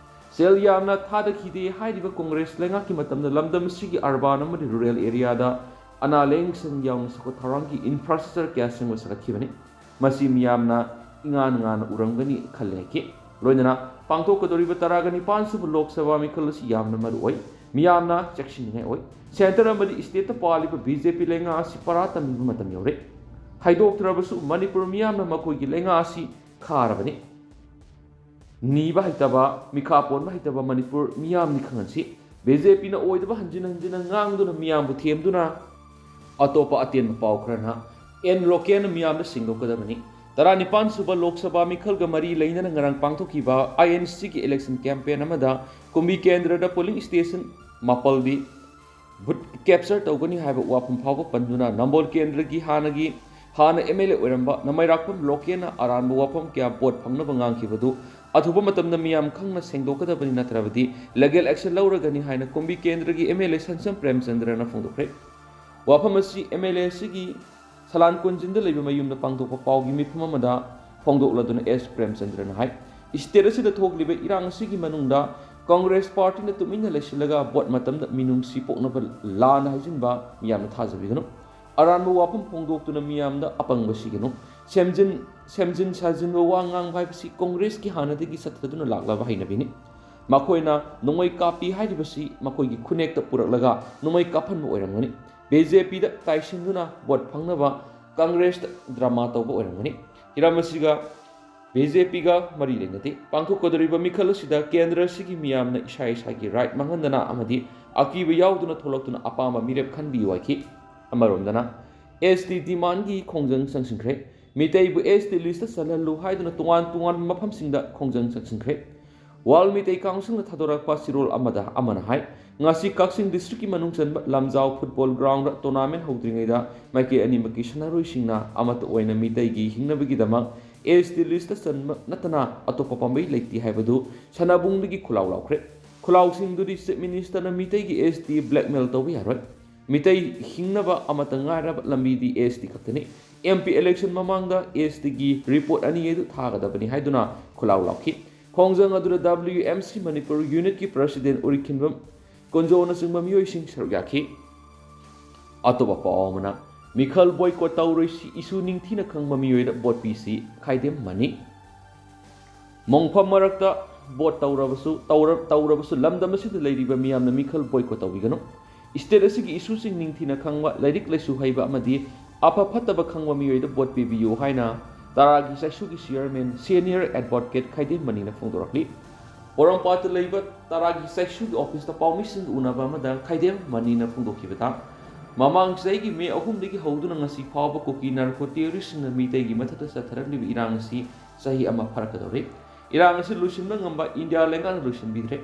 ꯁꯦꯜ ꯌꯥꯝꯅ ꯊꯥꯗꯈꯤꯗꯦ ꯍꯥꯏꯔꯤꯕ Congress ꯂꯩꯉꯥꯛꯀꯤ ꯃꯇꯝꯗ ꯂꯝꯗꯝ ꯑꯁꯤꯒꯤ urban ꯑꯃꯗꯤ rural areaꯗ ꯑꯅꯥ ꯂꯥꯌꯦꯡꯁꯪ ꯌꯥꯎꯅ ꯆꯥꯎꯈꯠ ꯊꯧꯔꯥꯡꯒꯤ infrastructure ꯀꯌꯥ ꯁꯦꯝꯒꯠ ꯁꯥꯒꯠꯈꯤꯕꯅꯤ꯫ ꯃꯁꯤ ꯃꯤꯌꯥꯝꯅ ꯏꯉꯥꯟ ꯉꯥꯟꯅ ꯎꯔꯝꯒꯅꯤ ꯈꯜꯂꯦ ꯍꯥꯏꯈꯤ꯫ ꯂꯣꯏꯅꯅ ꯄꯥꯡꯊꯣꯛꯀꯗꯧꯔꯤꯕ ꯇꯔꯥꯒ ꯅꯤꯄꯥꯟ ꯁꯨꯕ ꯂꯣꯛ ꯁꯚꯥ ꯃꯤꯈꯜ ꯑꯁꯤ ꯌꯥꯝꯅ ꯃꯔꯨ ꯑꯣꯏ꯫ ꯃꯤꯌꯥꯝꯅ ꯆꯦꯛꯁꯤꯟꯅꯤꯡꯉꯥꯏ ꯑꯣꯏ꯫ ꯁꯦꯟꯇꯔ ꯑꯃꯗꯤ ꯁ꯭ꯇꯦꯠꯇ ꯄꯥꯜꯂꯤꯕ ꯕꯤ ꯖꯦ ꯄꯤ ꯂꯩꯉꯥꯛ ꯑꯁꯤ ꯄꯔꯥ ꯇꯝꯕꯤꯕ ꯃꯇꯝ ꯌꯧꯔꯦ꯫ ꯍꯥꯏꯗꯣꯛꯇ꯭ꯔꯕꯁꯨ ꯃꯅꯤꯄꯨꯔ ꯃꯤꯌꯥꯝꯅ ꯃꯈꯣꯏꯒꯤ ꯂꯩꯉꯥꯛ ꯑꯁꯤ ꯈꯥꯔꯕꯅꯤ꯫ ꯅꯤꯕ ꯍꯩꯇꯕ, ꯃꯤꯈꯥ ꯄꯣꯟꯕ ꯍꯩꯇꯕ ꯃꯅꯤꯄꯨꯔ ꯃꯤꯌꯥꯝꯅꯤ ꯈꯪꯍꯟꯁꯤ꯫ ꯕꯤ ꯖꯦ ꯄꯤꯅ ꯑꯣꯏꯗꯕ ꯍꯟꯖꯤꯟ ꯍꯟꯖꯤꯟꯅ ꯉꯥꯡꯗꯨꯅ, ꯃꯤꯌꯥꯝꯕꯨ ꯊꯦꯝꯗꯨꯅ꯫ ꯑꯇꯣꯞꯄ ꯑꯇꯦꯟꯕ ꯄꯥꯎ ꯈꯔꯅ, ꯑꯦꯟ ꯂꯣꯀꯦꯟꯅ ꯃꯤꯌꯥꯝꯗ ꯁꯦꯡꯗꯣꯛꯀꯗꯕꯅꯤ꯫ ꯇꯔꯥꯅꯤꯄꯥꯟ ꯁꯨꯕ ꯂꯣꯛ ꯁꯚꯥ ꯃꯤꯈꯜꯒ ꯃꯔꯤ ꯂꯩꯅꯅ ꯉꯔꯥꯡ ꯄꯥꯡꯊꯣꯛꯈꯤꯕ ꯑꯥꯏ ꯑꯦꯟ ꯁꯤꯒꯤ election campaign ꯑꯃꯗ ꯀꯨꯝꯕꯤ ꯀꯦꯟꯗ꯭ꯔꯗ polling station ꯃꯥꯄꯜꯗꯤ vote capture ꯇꯧꯒꯅꯤ ꯍꯥꯏꯕ ꯋꯥꯐꯝ ꯐꯥꯎꯕ ꯄꯟꯗꯨꯅ, ꯅꯝꯕꯣꯜ ꯀꯦꯟꯗ꯭ꯔꯒꯤ ꯍꯥꯟꯅꯒꯤ, ꯍꯥꯟꯅ ꯑꯦꯝ ꯑꯦꯜ ꯑꯦ ꯑꯣꯏꯔꯝꯕ ꯅꯃꯩꯔꯥꯛꯄꯝ ꯂꯣꯀꯦꯟꯅ ꯑꯔꯥꯟꯕ ꯋꯥꯐꯝ ꯀꯌꯥ vote ꯐꯪꯅꯕ ꯉꯥꯡꯈꯤꯕꯗꯨ ꯑꯊꯨꯕ ꯃꯇꯝꯗ ꯃꯤꯌꯥꯝ ꯈꯪꯅ ꯁꯦꯡꯗꯣꯛꯀꯗꯕꯅꯤ, ꯅꯠꯇ꯭ꯔꯕꯗꯤ legal action ꯂꯧꯔꯒꯅꯤ ꯍꯥꯏꯅ ꯀꯨꯝꯕꯤ ꯀꯦꯟꯗ꯭ꯔꯒꯤ ꯑꯦꯝ ꯑꯦꯜ ꯑꯦ ꯁꯟꯁꯝ ꯄ꯭ꯔꯦꯝꯆꯟꯗ꯭ꯔꯅ ꯐꯣꯡꯗꯣꯛꯈ꯭ꯔꯦ꯫ ꯋꯥꯐꯝ ꯑꯁꯤ ꯑꯦꯝ ꯑꯦꯜ ꯑꯦ ꯑꯁꯤꯒꯤ ꯁꯂꯥꯟ ꯀꯣꯟꯖꯤꯟꯗ ꯂꯩꯕ ꯃꯌꯨꯝꯗ ꯄꯥꯡꯊꯣꯛꯄ ꯄꯥꯎꯒꯤ ꯃꯤꯐꯝ ꯑꯃꯗ ꯐꯣꯡꯗꯣꯛꯂꯗꯨꯅ ꯑꯦꯁ ꯄ꯭ꯔꯦꯝꯆꯟꯗ꯭ꯔꯅ ꯍꯥꯏ, state ꯑꯁꯤꯗ ꯊꯣꯛꯂꯤꯕ ꯏꯔꯥꯡ ꯑꯁꯤꯒꯤ ꯃꯅꯨꯡꯗ ꯀꯪꯒ꯭ꯔꯦꯁ ꯄꯥꯔꯇꯤꯅ ꯇꯨꯃꯤꯟꯅ ꯂꯩꯁꯤꯜꯂꯒ vote ꯃꯇꯝꯗ ꯃꯤꯅꯨꯡꯁꯤ ꯄꯣꯛꯅꯕ ꯂꯥꯟꯅ ꯍꯥꯏꯖꯤꯟꯕ ꯃꯤꯌꯥꯝꯅ ꯊꯥꯖꯕꯤꯒꯅꯨ꯫ ꯑꯔꯥꯟꯕ ꯋꯥꯐꯝ ꯐꯣꯡꯗꯣꯛꯇꯨꯅ ꯃꯤꯌꯥꯝꯗ ꯑꯄꯪꯕ ꯁꯤꯒꯅꯨ꯫ ꯁꯦꯝꯖꯤꯟ, ꯁꯦꯝꯖꯤꯟ ꯁꯥꯖꯤꯟꯕ ꯋꯥ ꯉꯥꯡꯕ ꯍꯥꯏꯕꯁꯤ ꯀꯪꯒ꯭ꯔꯦꯁꯀꯤ ꯍꯥꯟꯅꯗꯒꯤ ꯆꯠꯊꯗꯨꯅ ꯂꯥꯛꯂꯕ ꯍꯩꯅꯕꯤꯅꯤ꯫ ꯃꯈꯣꯏꯅ ꯅꯣꯡꯃꯩ ꯀꯥꯞꯄꯤ ꯍꯥꯏꯔꯤꯕꯁꯤ ꯃꯈꯣꯏꯒꯤ ꯈꯨꯅꯦꯛꯇ ꯄꯨꯔꯛꯂꯒ ꯅꯣꯡꯃꯩ ꯀꯥꯞꯍꯟꯕ ꯑꯣꯏꯔꯝꯒꯅꯤ꯫ ꯕꯤ ꯖꯦ ꯄꯤꯗ ꯇꯥꯏꯁꯤꯟꯗꯨꯅ vote ꯐꯪꯅꯕ ꯀꯪꯒ꯭ꯔꯦꯁꯇ drama ꯇꯧꯕ ꯑꯣꯏꯔꯝꯒꯅꯤ꯫ ꯍꯤꯔꯝ ꯑꯁꯤꯒ ꯕꯤ ꯖꯦ ꯄꯤꯒ ꯃꯔꯤ ꯂꯩꯅꯗꯦ꯫ ꯄꯥꯡꯊꯣꯛꯀꯗꯧꯔꯤꯕ ꯃꯤꯈꯜ ꯑꯁꯤꯗ ꯀꯦꯟꯗ꯭ꯔ ꯑꯁꯤꯒꯤ ꯃꯤꯌꯥꯝꯅ ꯏꯁꯥ ꯏꯁꯥꯒꯤ right ꯃꯥꯡꯍꯟꯗꯅ ꯑꯃꯗꯤ ꯑꯀꯤꯕ ꯌꯥꯎꯗꯅ ꯊꯣꯛꯂꯛꯇꯨꯅ ꯑꯄꯥꯝꯕ ꯃꯤꯔꯦꯞ ꯈꯟꯕꯤꯌꯨ ꯍꯥꯏꯈꯤ꯫ ꯑꯃꯔꯣꯝꯗꯅ, ꯑꯦꯁ ꯇꯤ demandꯒꯤ ꯈꯣꯡꯖꯪ ꯆꯪꯁꯤꯟꯈ꯭ꯔꯦ꯫ ꯃꯤꯇꯩꯕꯨ ꯑꯦꯁ ꯇꯤ listꯇ ꯆꯜꯍꯜꯂꯨ ꯍꯥꯏꯗꯨꯅ ꯇꯣꯉꯥꯟ ꯇꯣꯉꯥꯟꯕ ꯃꯐꯝꯁꯤꯡꯗ ꯈꯣꯡꯖꯪ ꯆꯪꯁꯤꯟꯈ꯭ꯔꯦ꯫ World ꯃꯤꯇꯩ Councilꯅ ꯊꯥꯗꯣꯔꯛꯄ ꯆꯦꯔꯣꯜ ꯑꯃꯗ ꯑꯃꯅ ꯍꯥꯏ, ꯉꯁꯤ ꯀꯛꯆꯤꯡ districtꯀꯤ ꯃꯅꯨꯡ ꯆꯟꯕ ꯂꯝꯖꯥꯎ football groundꯗ tournament ꯍꯧꯗ꯭ꯔꯤꯉꯩꯗ ꯃꯥꯏꯀꯩ ꯑꯅꯤꯃꯛꯀꯤ ꯁꯥꯟꯅꯔꯣꯏꯁꯤꯡꯅ ꯑꯃꯠꯇ ꯑꯣꯏꯅ ꯃꯤꯇꯩꯒꯤ ꯍꯤꯡꯅꯕꯒꯤꯗꯃꯛ ꯑꯦꯁ ꯇꯤ listꯇ ꯆꯟꯕ ꯅꯠꯇꯅ ꯑꯇꯣꯞꯄ ꯄꯥꯝꯕꯩ ꯂꯩꯇꯦ ꯍꯥꯏꯕꯗꯨ ꯁꯅꯥꯕꯨꯡꯗꯒꯤ ꯈꯨꯜꯂꯥꯎ ꯂꯥꯎꯈ꯭ꯔꯦ꯫ ꯈꯨꯜꯂꯥꯎꯁꯤꯡꯗꯨꯗꯤ Chief Ministerꯅ ꯃꯤꯇꯩꯒꯤ ꯑꯦꯁ ꯇꯤ blackmail ꯇꯧꯕ ꯌꯥꯔꯣꯏ꯫ ꯃꯤꯇꯩ ꯍꯤꯡꯅꯕ ꯑꯃꯠꯇ ꯉꯥꯏꯔꯕ ꯂꯝꯕꯤꯗꯤ ꯑꯦꯁ ꯇꯤ ꯈꯛꯇꯅꯤ꯫ ꯑꯦꯝ ꯄꯤ election ꯃꯃꯥꯡꯗ ꯑꯦꯁ ꯇꯤꯒꯤ report ꯑꯅꯤ ꯑꯗꯨ ꯊꯥꯒꯗꯕꯅꯤ ꯍꯥꯏꯗꯨꯅ ꯈꯨꯜꯂꯥꯎ ꯂꯥꯎꯈꯤ꯫ ꯈꯣꯡꯖꯪ ꯑꯗꯨꯗ W M C Manipur unitꯀꯤ president ꯎꯔꯤꯈꯤꯟꯕꯝ ꯀꯨꯟꯖꯣꯅꯆꯤꯡꯕ ꯃꯤꯑꯣꯏꯁꯤꯡ ꯁꯔꯨꯛ ꯌꯥꯈꯤ꯫ ꯑꯇꯣꯞꯄ ꯄꯥꯎ ꯑꯃꯅ, ꯃꯤꯈꯜ boycott ꯇꯧꯔꯣꯏꯁꯤ, ꯏꯁꯨ ꯅꯤꯡꯊꯤꯅ ꯈꯪꯕ ꯃꯤꯑꯣꯏꯗ vote ꯄꯤꯁꯤ, ꯈꯥꯏꯗꯦꯝ ꯃꯅꯤ꯫ ꯃꯣꯡꯐꯝ ꯃꯔꯛꯇ ꯚꯣꯠ ꯇꯧꯔꯕꯁꯨ ꯇꯧꯔ- ꯇꯧꯔꯕꯁꯨ ꯂꯝꯗꯝ ꯑꯁꯤꯗ ꯂꯩꯔꯤꯕ ꯃꯤꯌꯥꯝꯅ ꯃꯤꯈꯜ ꯕꯣꯏꯀꯣꯠ ꯇꯧꯕꯤꯒꯅꯨ꯫ ꯁ꯭ꯇꯦꯠ ꯑꯁꯤꯒꯤ ꯏꯁꯨꯁꯤꯡ ꯅꯤꯡꯊꯤꯅ ꯈꯪꯕ, ꯂꯥꯏꯔꯤꯛ ꯂꯥꯏꯁꯨ ꯍꯩꯕ ꯑꯃꯗꯤ ꯑꯐ ꯐꯠꯇꯕ ꯈꯪꯕ ꯃꯤꯑꯣꯏꯗ ꯚꯣꯠ ꯄꯤꯕꯤꯌꯨ ꯍꯥꯏꯅ ꯇꯔꯥꯒꯤ ꯆꯥꯏꯁꯨꯒꯤ ꯆꯤꯌꯔꯃꯦꯟ ꯁꯦꯅꯤꯌꯔ ꯑꯦꯗꯚꯣꯀꯦꯠ ꯈꯥꯏꯗꯦꯝ ꯃꯅꯤꯅ ꯐꯣꯡꯗꯣꯔꯛꯂꯤ꯫ ꯄꯣꯔꯣꯝꯄꯥꯠꯇ ꯂꯩꯕ ꯇꯔꯥꯒꯤ ꯆꯥꯏꯁꯨꯒꯤ ꯑꯣꯐꯤꯁꯇ ꯄꯥꯎꯃꯤꯁꯤꯡꯒ ꯎꯅꯕ ꯑꯃꯗ ꯈꯥꯏꯗꯦꯝ ꯃꯅꯤꯅ ꯐꯣꯡꯗꯣꯛꯈꯤꯕꯗ, ꯃꯃꯥꯡ ꯆꯍꯤꯒꯤ ꯃꯦ ꯑꯍꯨꯝꯗꯒꯤ ꯍꯧꯗꯨꯅ ꯉꯁꯤ ꯐꯥꯎꯕ ꯀꯨꯀꯤ ꯅꯥꯔꯀꯣ ꯇꯦꯔꯣꯔꯤꯁꯁꯤꯡꯅ ꯃꯤꯇꯩꯒꯤ ꯃꯊꯛꯇ ꯆꯠꯊꯔꯛꯂꯤꯕ ꯏꯔꯥꯡ ꯑꯁꯤ ꯆꯍꯤ ꯑꯃ ꯐꯥꯔꯛꯀꯗꯧꯔꯦ꯫ ꯏꯔꯥꯡ ꯑꯁꯤ ꯂꯣꯏꯁꯤꯟꯕ ꯉꯝꯕ ꯏꯟꯗꯤꯌꯥ ꯂꯩꯉꯥꯛꯅ ꯂꯣꯏꯁꯤꯟꯕꯤꯗ꯭ꯔꯦ꯫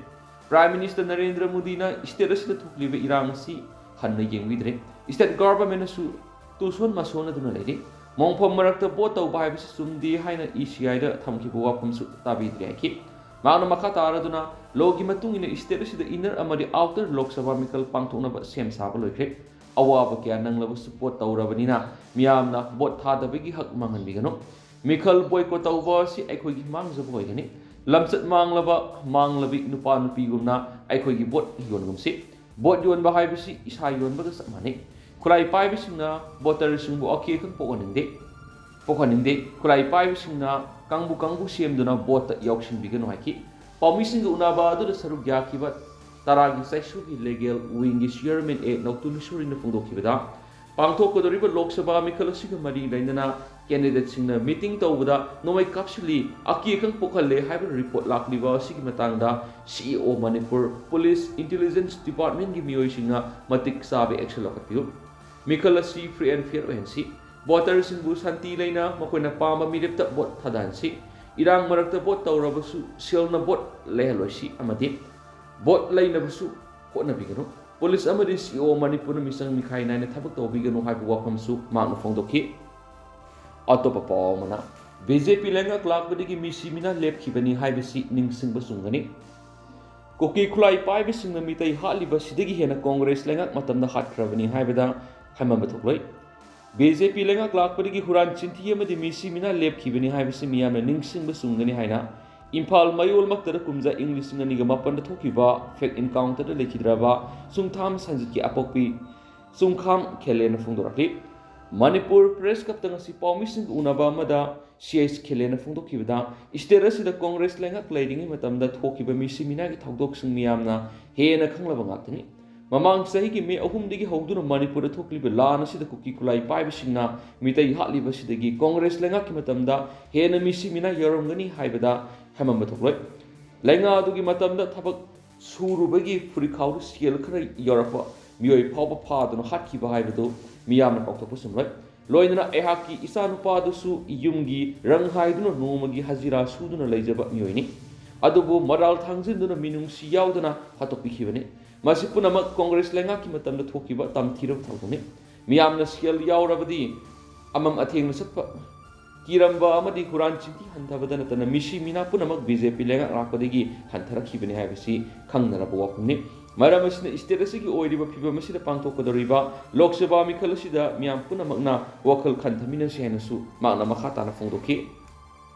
ꯄ꯭ꯔꯥꯏꯝ ꯃꯤꯅꯤꯁꯇꯔ ꯅꯔꯦꯟꯗ꯭ꯔ ꯃꯣꯗꯤꯅ ꯁ꯭ꯇꯦꯠ ꯑꯁꯤꯗ ꯊꯣꯛꯂꯤꯕ ꯏꯔꯥꯡ ꯑꯁꯤ ꯍꯟꯅ ꯌꯦꯡꯕꯤꯗ꯭ꯔꯦ꯫ ꯁ꯭ꯇꯦꯠ ꯒꯚꯔꯟꯃꯦꯟꯠꯅꯁꯨ ꯇꯨꯁꯣꯟ ꯃꯁꯣꯟꯅꯗꯨꯅ ꯂꯩꯔꯤ꯫ ꯃꯣꯡꯐꯝ ꯃꯔꯛꯇ ꯚꯣꯠ ꯇꯧꯕ ꯍꯥꯏꯕꯁꯤ ꯆꯨꯝꯗꯦ ꯍꯥꯏꯅ ꯏ ꯁꯤ ꯑꯥꯏꯗ ꯊꯝꯈꯤꯕ ꯋꯥꯐꯝꯁꯨ ꯇꯥꯕꯤꯗ꯭ꯔꯦ ꯍꯥꯏꯈꯤ꯫ ꯃꯍꯥꯛꯅ ꯃꯈꯥ ꯇꯥꯔꯗꯨꯅ, ꯂꯣꯒꯤ ꯃꯇꯨꯡ ꯏꯟꯅ ꯁ꯭ꯇꯦꯠ ꯑꯁꯤꯗ ꯏꯟꯅꯔ ꯑꯃꯗꯤ ꯑꯥꯎꯇꯔ ꯂꯣꯛ ꯁꯚꯥ ꯃꯤꯈꯜ ꯄꯥꯡꯊꯣꯛꯅꯕ ꯁꯦꯝ ꯁꯥꯕ ꯂꯣꯏꯈ꯭ꯔꯦ꯫ ꯑꯋꯥꯕ ꯀꯌꯥ ꯅꯪꯂꯕꯁꯨ ꯚꯣꯠ ꯇꯧꯔꯕꯅꯤꯅ ꯃꯤꯌꯥꯝꯅ ꯚꯣꯠ ꯊꯥꯗꯕꯒꯤ ꯍꯛ ꯃꯥꯡꯍꯟꯕꯤꯒꯅꯨ꯫ ꯃꯤꯈꯜ ꯕꯣꯏꯀꯣꯠ ꯇꯧꯕ ꯑꯁꯤ ꯑꯩꯈꯣꯏꯒꯤ ꯃꯥꯡꯖꯕ ꯑꯣꯏꯒꯅꯤ꯫ ꯂꯝꯆꯠ ꯃꯥꯡꯂꯕ, ꯃꯥꯡꯂꯕꯤ ꯅꯨꯄꯥ ꯅꯨꯄꯤꯒꯨꯝꯅ ꯑꯩꯈꯣꯏꯒꯤ ꯚꯣꯠ ꯌꯣꯟꯒꯨꯝꯁꯤ꯫ ꯚꯣꯠ ꯌꯣꯟꯕ ꯍꯥꯏꯕꯁꯤ ꯏꯁꯥ ꯌꯣꯟꯕꯒ ꯆꯞ ꯃꯥꯟꯅꯩ꯫ ꯈꯨꯠꯂꯥꯏ ꯄꯥꯏꯕꯁꯤꯡꯅ ꯚꯣꯇꯔꯁꯤꯡꯕꯨ ꯑꯀꯤ ꯑꯈꯪ ꯄꯣꯛꯍꯟꯅꯤꯡꯗꯦ, ꯄꯣꯛꯍꯟꯅꯤꯡꯗꯦ꯫ ꯈꯨꯠꯂꯥꯏ ꯄꯥꯏꯕꯁꯤꯡꯅ ꯀꯥꯡꯕꯨ ꯀꯥꯡꯕꯨ ꯁꯦꯝꯗꯨꯅ ꯚꯣꯠꯇ ꯌꯥꯎꯁꯤꯟꯕꯤꯒꯅꯨ ꯍꯥꯏꯈꯤ꯫ ꯄꯥꯎꯃꯤꯁꯤꯡꯒ ꯎꯅꯕ ꯑꯗꯨꯗ ꯁꯔꯨꯛ ꯌꯥꯈꯤꯕ ꯇꯔꯥꯒꯤ ꯆꯥꯏꯁꯨꯒꯤ ꯂꯤꯒꯦꯜ ꯋꯤꯡꯒꯤ ꯆꯤꯌꯔꯃꯦꯟ ꯑꯦ ꯅꯧꯇꯨ ꯂꯤꯁꯣꯔꯤꯅ ꯐꯣꯡꯗꯣꯛꯈꯤꯕꯗ, ꯄꯥꯡꯊꯣꯛꯀꯗꯧꯔꯤꯕ ꯂꯣꯛ ꯁꯚꯥ ꯃꯤꯈꯜ ꯑꯁꯤꯒ ꯃꯔꯤ ꯂꯩꯅꯅ ꯀꯦꯟꯗꯤꯗꯦꯠꯁꯤꯡꯅ ꯃꯤꯇꯤꯡ ꯇꯧꯕꯗ ꯅꯣꯡꯃꯩ ꯀꯥꯞꯁꯤꯜꯂꯤ, ꯑꯀꯤ ꯑꯈꯪ ꯄꯣꯛꯍꯜꯂꯦ ꯍꯥꯏꯕ ꯔꯤꯄꯣꯔꯠ ꯂꯥꯛꯂꯤꯕ ꯑꯁꯤꯒꯤ ꯃꯇꯥꯡꯗ ꯁꯤ ꯏ ꯑꯣ ꯃꯅꯤꯄꯨꯔ ꯄꯨꯂꯤꯁ ꯏꯟꯇꯦꯂꯤꯖꯦꯟꯁ ꯗꯤꯄꯥꯔꯠꯃꯦꯟꯒꯤ ꯃꯤꯑꯣꯏꯁꯤꯡꯅ ꯃꯇꯤꯛ ꯆꯥꯕ ꯑꯦꯛꯁꯟ ꯂꯧꯈꯠꯄꯤꯌꯨ꯫ ꯃꯤꯈꯜ ꯑꯁꯤ ꯐ꯭ꯔꯤ ꯑꯦꯟ ꯐꯤꯌꯔ ꯑꯣꯏꯍꯟꯁꯤ꯫ ꯚꯣꯇꯔꯁꯤꯡꯕꯨ ꯁꯥꯟꯇꯤ ꯂꯩꯅ ꯃꯈꯣꯏꯅ ꯄꯥꯝꯕ ꯃꯤꯔꯦꯞꯇ ꯚꯣꯠ ꯊꯥꯗꯍꯟꯁꯤ꯫ ꯏꯔꯥꯡ ꯃꯔꯛꯇ ꯚꯣꯠ ꯇꯧꯔꯕꯁꯨ ꯁꯦꯜꯅ ꯚꯣꯠ ꯂꯩꯍꯜꯂꯣꯏꯁꯤ ꯑꯃꯗꯤ ꯚꯣꯠ ꯂꯩꯅꯕꯁꯨ ꯍꯣꯠꯅꯕꯤꯒꯅꯨ꯫ ꯄꯨꯂꯤꯁ ꯑꯃꯗꯤ ꯁꯤ ꯏ ꯑꯣ ꯃꯅꯤꯄꯨꯔꯅ ꯃꯤꯆꯪ ꯃꯤꯈꯥꯏ ꯅꯥꯏꯅ ꯊꯕꯛ ꯇꯧꯕꯤꯒꯅꯨ ꯍꯥꯏꯕ ꯋꯥꯐꯝꯁꯨ ꯃꯍꯥꯛꯅ ꯐꯣꯡꯗꯣꯛꯈꯤ꯫ ꯑꯇꯣꯞꯄ ꯄꯥꯎ ꯑꯃꯅ, ꯕꯤ ꯖꯦ ꯄꯤ ꯂꯩꯉꯥꯛ ꯂꯥꯛꯄꯗꯒꯤ ꯃꯤꯁꯤ ꯃꯤꯅꯥ ꯂꯦꯞꯈꯤꯕꯅꯤ ꯍꯥꯏꯕꯁꯤ ꯅꯤꯡꯁꯤꯡꯕ ꯆꯨꯝꯒꯅꯤ꯫ ꯀꯨꯀꯤ ꯈꯨꯠꯂꯥꯏ ꯄꯥꯏꯕꯁꯤꯡꯅ ꯃꯤꯇꯩ ꯍꯥꯠꯂꯤꯕꯁꯤꯗꯒꯤ ꯍꯦꯟꯅ ꯀꯣꯡꯒ꯭ꯔꯦꯁ ꯂꯩꯉꯥꯛ ꯃꯇꯝꯗ ꯍꯥꯠꯈ꯭ꯔꯕꯅꯤ ꯍꯥꯏꯕꯗ ꯍꯥꯏꯃꯟꯕ ꯊꯣꯛꯂꯣꯏ꯫ ꯕꯤ ꯖꯦ ꯄꯤ ꯂꯩꯉꯥꯛ ꯂꯥꯛꯄꯗꯒꯤ ꯍꯨꯔꯥꯟ ꯆꯤꯟꯊꯤ ꯑꯃꯗꯤ ꯃꯤꯁꯤ ꯃꯤꯅꯥ ꯂꯦꯞꯈꯤꯕꯅꯤ ꯍꯥꯏꯕꯁꯤ ꯃꯤꯌꯥꯝꯅ ꯅꯤꯡꯁꯤꯡꯕ ꯆꯨꯝꯒꯅꯤ ꯍꯥꯏꯅ ꯏꯝꯐꯥꯜ ꯃꯌꯣꯜꯃꯛꯇꯗ ꯀꯨꯝꯖꯥ ꯏꯪ ꯂꯤꯁꯤꯡ ꯑꯅꯤꯒ ꯃꯥꯄꯟꯗ ꯊꯣꯛꯈꯤꯕ ꯐꯦꯛ ꯏꯟꯀꯥꯎꯟꯇꯔꯗ ꯂꯩꯈꯤꯗ꯭ꯔꯕ ꯆꯨꯡꯊꯥꯝ ꯁꯟꯖꯤꯠꯀꯤ ꯑꯄꯣꯛꯄꯤ ꯆꯨꯡꯈꯥꯝ ꯈꯦꯂꯦꯅ ꯐꯣꯡꯗꯣꯔꯛꯂꯤ꯫ ꯃꯅꯤꯄꯨꯔ ꯄ꯭ꯔꯦꯁ ꯀ꯭ꯂꯕꯇ ꯉꯁꯤ ꯄꯥꯎꯃꯤꯁꯤꯡꯒ ꯎꯅꯕ ꯑꯃꯗ ꯁꯤ ꯑꯩꯆ ꯈꯦꯂꯦꯅ ꯐꯣꯡꯗꯣꯛꯈꯤꯕꯗ, ꯁ꯭ꯇꯦꯠ ꯑꯁꯤꯗ ꯀꯣꯡꯒ꯭ꯔꯦꯁ ꯂꯩꯉꯥꯛ ꯂꯩꯔꯤꯉꯩ ꯃꯇꯝꯗ ꯊꯣꯛꯈꯤꯕ ꯃꯤꯁꯤ ꯃꯤꯅꯥꯒꯤ ꯊꯧꯗꯣꯛꯁꯤꯡ ꯃꯤꯌꯥꯝꯅ ꯍꯦꯟꯅ ꯈꯪꯂꯕ ꯉꯥꯛꯇꯅꯤ꯫ ꯃꯃꯥꯡ ꯆꯍꯤꯒꯤ ꯃꯦ ꯑꯍꯨꯝꯗꯒꯤ ꯍꯧꯗꯨꯅ ꯃꯅꯤꯄꯨꯔꯗ ꯊꯣꯛꯂꯤꯕ ꯂꯥꯟ ꯑꯁꯤꯗ ꯀꯨꯀꯤ ꯈꯨꯠꯂꯥꯏ ꯄꯥꯏꯕꯁꯤꯡꯅ ꯃꯤꯇꯩ ꯍꯥꯠꯂꯤꯕꯁꯤꯗꯒꯤ ꯀꯣꯡꯒ꯭ꯔꯦꯁ ꯂꯩꯉꯥꯛꯀꯤ ꯃꯇꯝꯗ ꯍꯦꯟꯅ ꯃꯤꯁꯤ ꯃꯤꯅꯥ ꯌꯥꯎꯔꯝꯒꯅꯤ ꯍꯥꯏꯕꯗ ꯍꯥꯏꯃꯟꯕ ꯊꯣꯛꯂꯣꯏ꯫ ꯂꯩꯉꯥꯛ ꯑꯗꯨꯒꯤ ꯃꯇꯝꯗ ꯊꯕꯛ ꯁꯨꯔꯨꯕꯒꯤ ꯐꯨꯔꯤꯈꯥꯎꯗ ꯁꯦꯜ ꯈꯔ ꯌꯥꯎꯔꯛꯄ ꯃꯤꯑꯣꯏ ꯐꯥꯎꯕ ꯐꯥꯗꯨꯅ ꯍꯥꯠꯈꯤꯕ ꯍꯥꯏꯕꯗꯨ ꯃꯤꯌꯥꯝꯅ ꯀꯥꯎꯊꯣꯛꯄ ꯆꯨꯝꯂꯣꯏ꯫ ꯂꯣꯏꯅꯅ ꯑꯩꯍꯥꯛꯀꯤ ꯏꯆꯥꯅꯨꯄꯥꯗꯨꯁꯨ ꯌꯨꯝꯒꯤ ꯔꯪ ꯍꯥꯏꯗꯨꯅ ꯅꯣꯡꯃꯒꯤ ꯍꯖꯤꯔꯥ ꯁꯨꯗꯨꯅ ꯂꯩꯖꯕ ꯃꯤꯑꯣꯏꯅꯤ꯫ ꯑꯗꯨꯕꯨ ꯃꯔꯥꯜ ꯊꯥꯡꯖꯤꯟꯗꯨꯅ ꯃꯤꯅꯨꯡꯁꯤ ꯌꯥꯎꯗꯅ ꯍꯥꯠꯇꯣꯛꯄꯤꯈꯤꯕꯅꯤ꯫ ꯃꯁꯤ ꯄꯨꯝꯅꯃꯛ ꯀꯣꯡꯒ꯭ꯔꯦꯁ ꯂꯩꯉꯥꯛꯀꯤ ꯃꯇꯝꯗ ꯊꯣꯛꯈꯤꯕ ꯇꯝꯊꯤꯔꯕ ꯊꯧꯗꯣꯛꯅꯤ꯫ ꯃꯤꯌꯥꯝꯅ ꯁꯦꯜ ꯌꯥꯎꯔꯕꯗꯤ ꯑꯃꯝ ꯑꯊꯦꯡꯅ ꯆꯠꯄ, ꯀꯤꯔꯝꯕ ꯑꯃꯗꯤ ꯍꯨꯔꯥꯟ ꯆꯤꯟꯊꯤ ꯍꯟꯊꯕꯗ ꯅꯠꯇꯅ ꯃꯤꯁꯤ ꯃꯤꯅꯥ ꯄꯨꯝꯅꯃꯛ ꯕꯤ ꯖꯦ ꯄꯤ ꯂꯩꯉꯥꯛ ꯂꯥꯛꯄꯗꯒꯤ ꯍꯟꯊꯔꯛꯈꯤꯕꯅꯤ ꯍꯥꯏꯕꯁꯤ ꯈꯪꯅꯔꯕ ꯋꯥꯐꯝꯅꯤ꯫ ꯃꯔꯝ ꯑꯁꯤꯅ ꯁ꯭ꯇꯦꯠ ꯑꯁꯤꯒꯤ ꯑꯣꯏꯔꯤꯕ ꯐꯤꯕꯝ ꯑꯁꯤꯗ ꯄꯥꯡꯊꯣꯛꯀꯗꯧꯔꯤꯕ ꯂꯣꯛ ꯁꯚꯥ ꯃꯤꯈꯜ ꯑꯁꯤꯗ ꯃꯤꯌꯥꯝ ꯄꯨꯝꯅꯃꯛꯅ ꯋꯥꯈꯜ ꯈꯟꯊꯃꯤꯟꯅꯁꯤ ꯍꯥꯏꯅꯁꯨ ꯃꯍꯥꯛꯅ ꯃꯈꯥ ꯇꯥꯅ ꯐꯣꯡꯗꯣꯛꯈꯤ꯫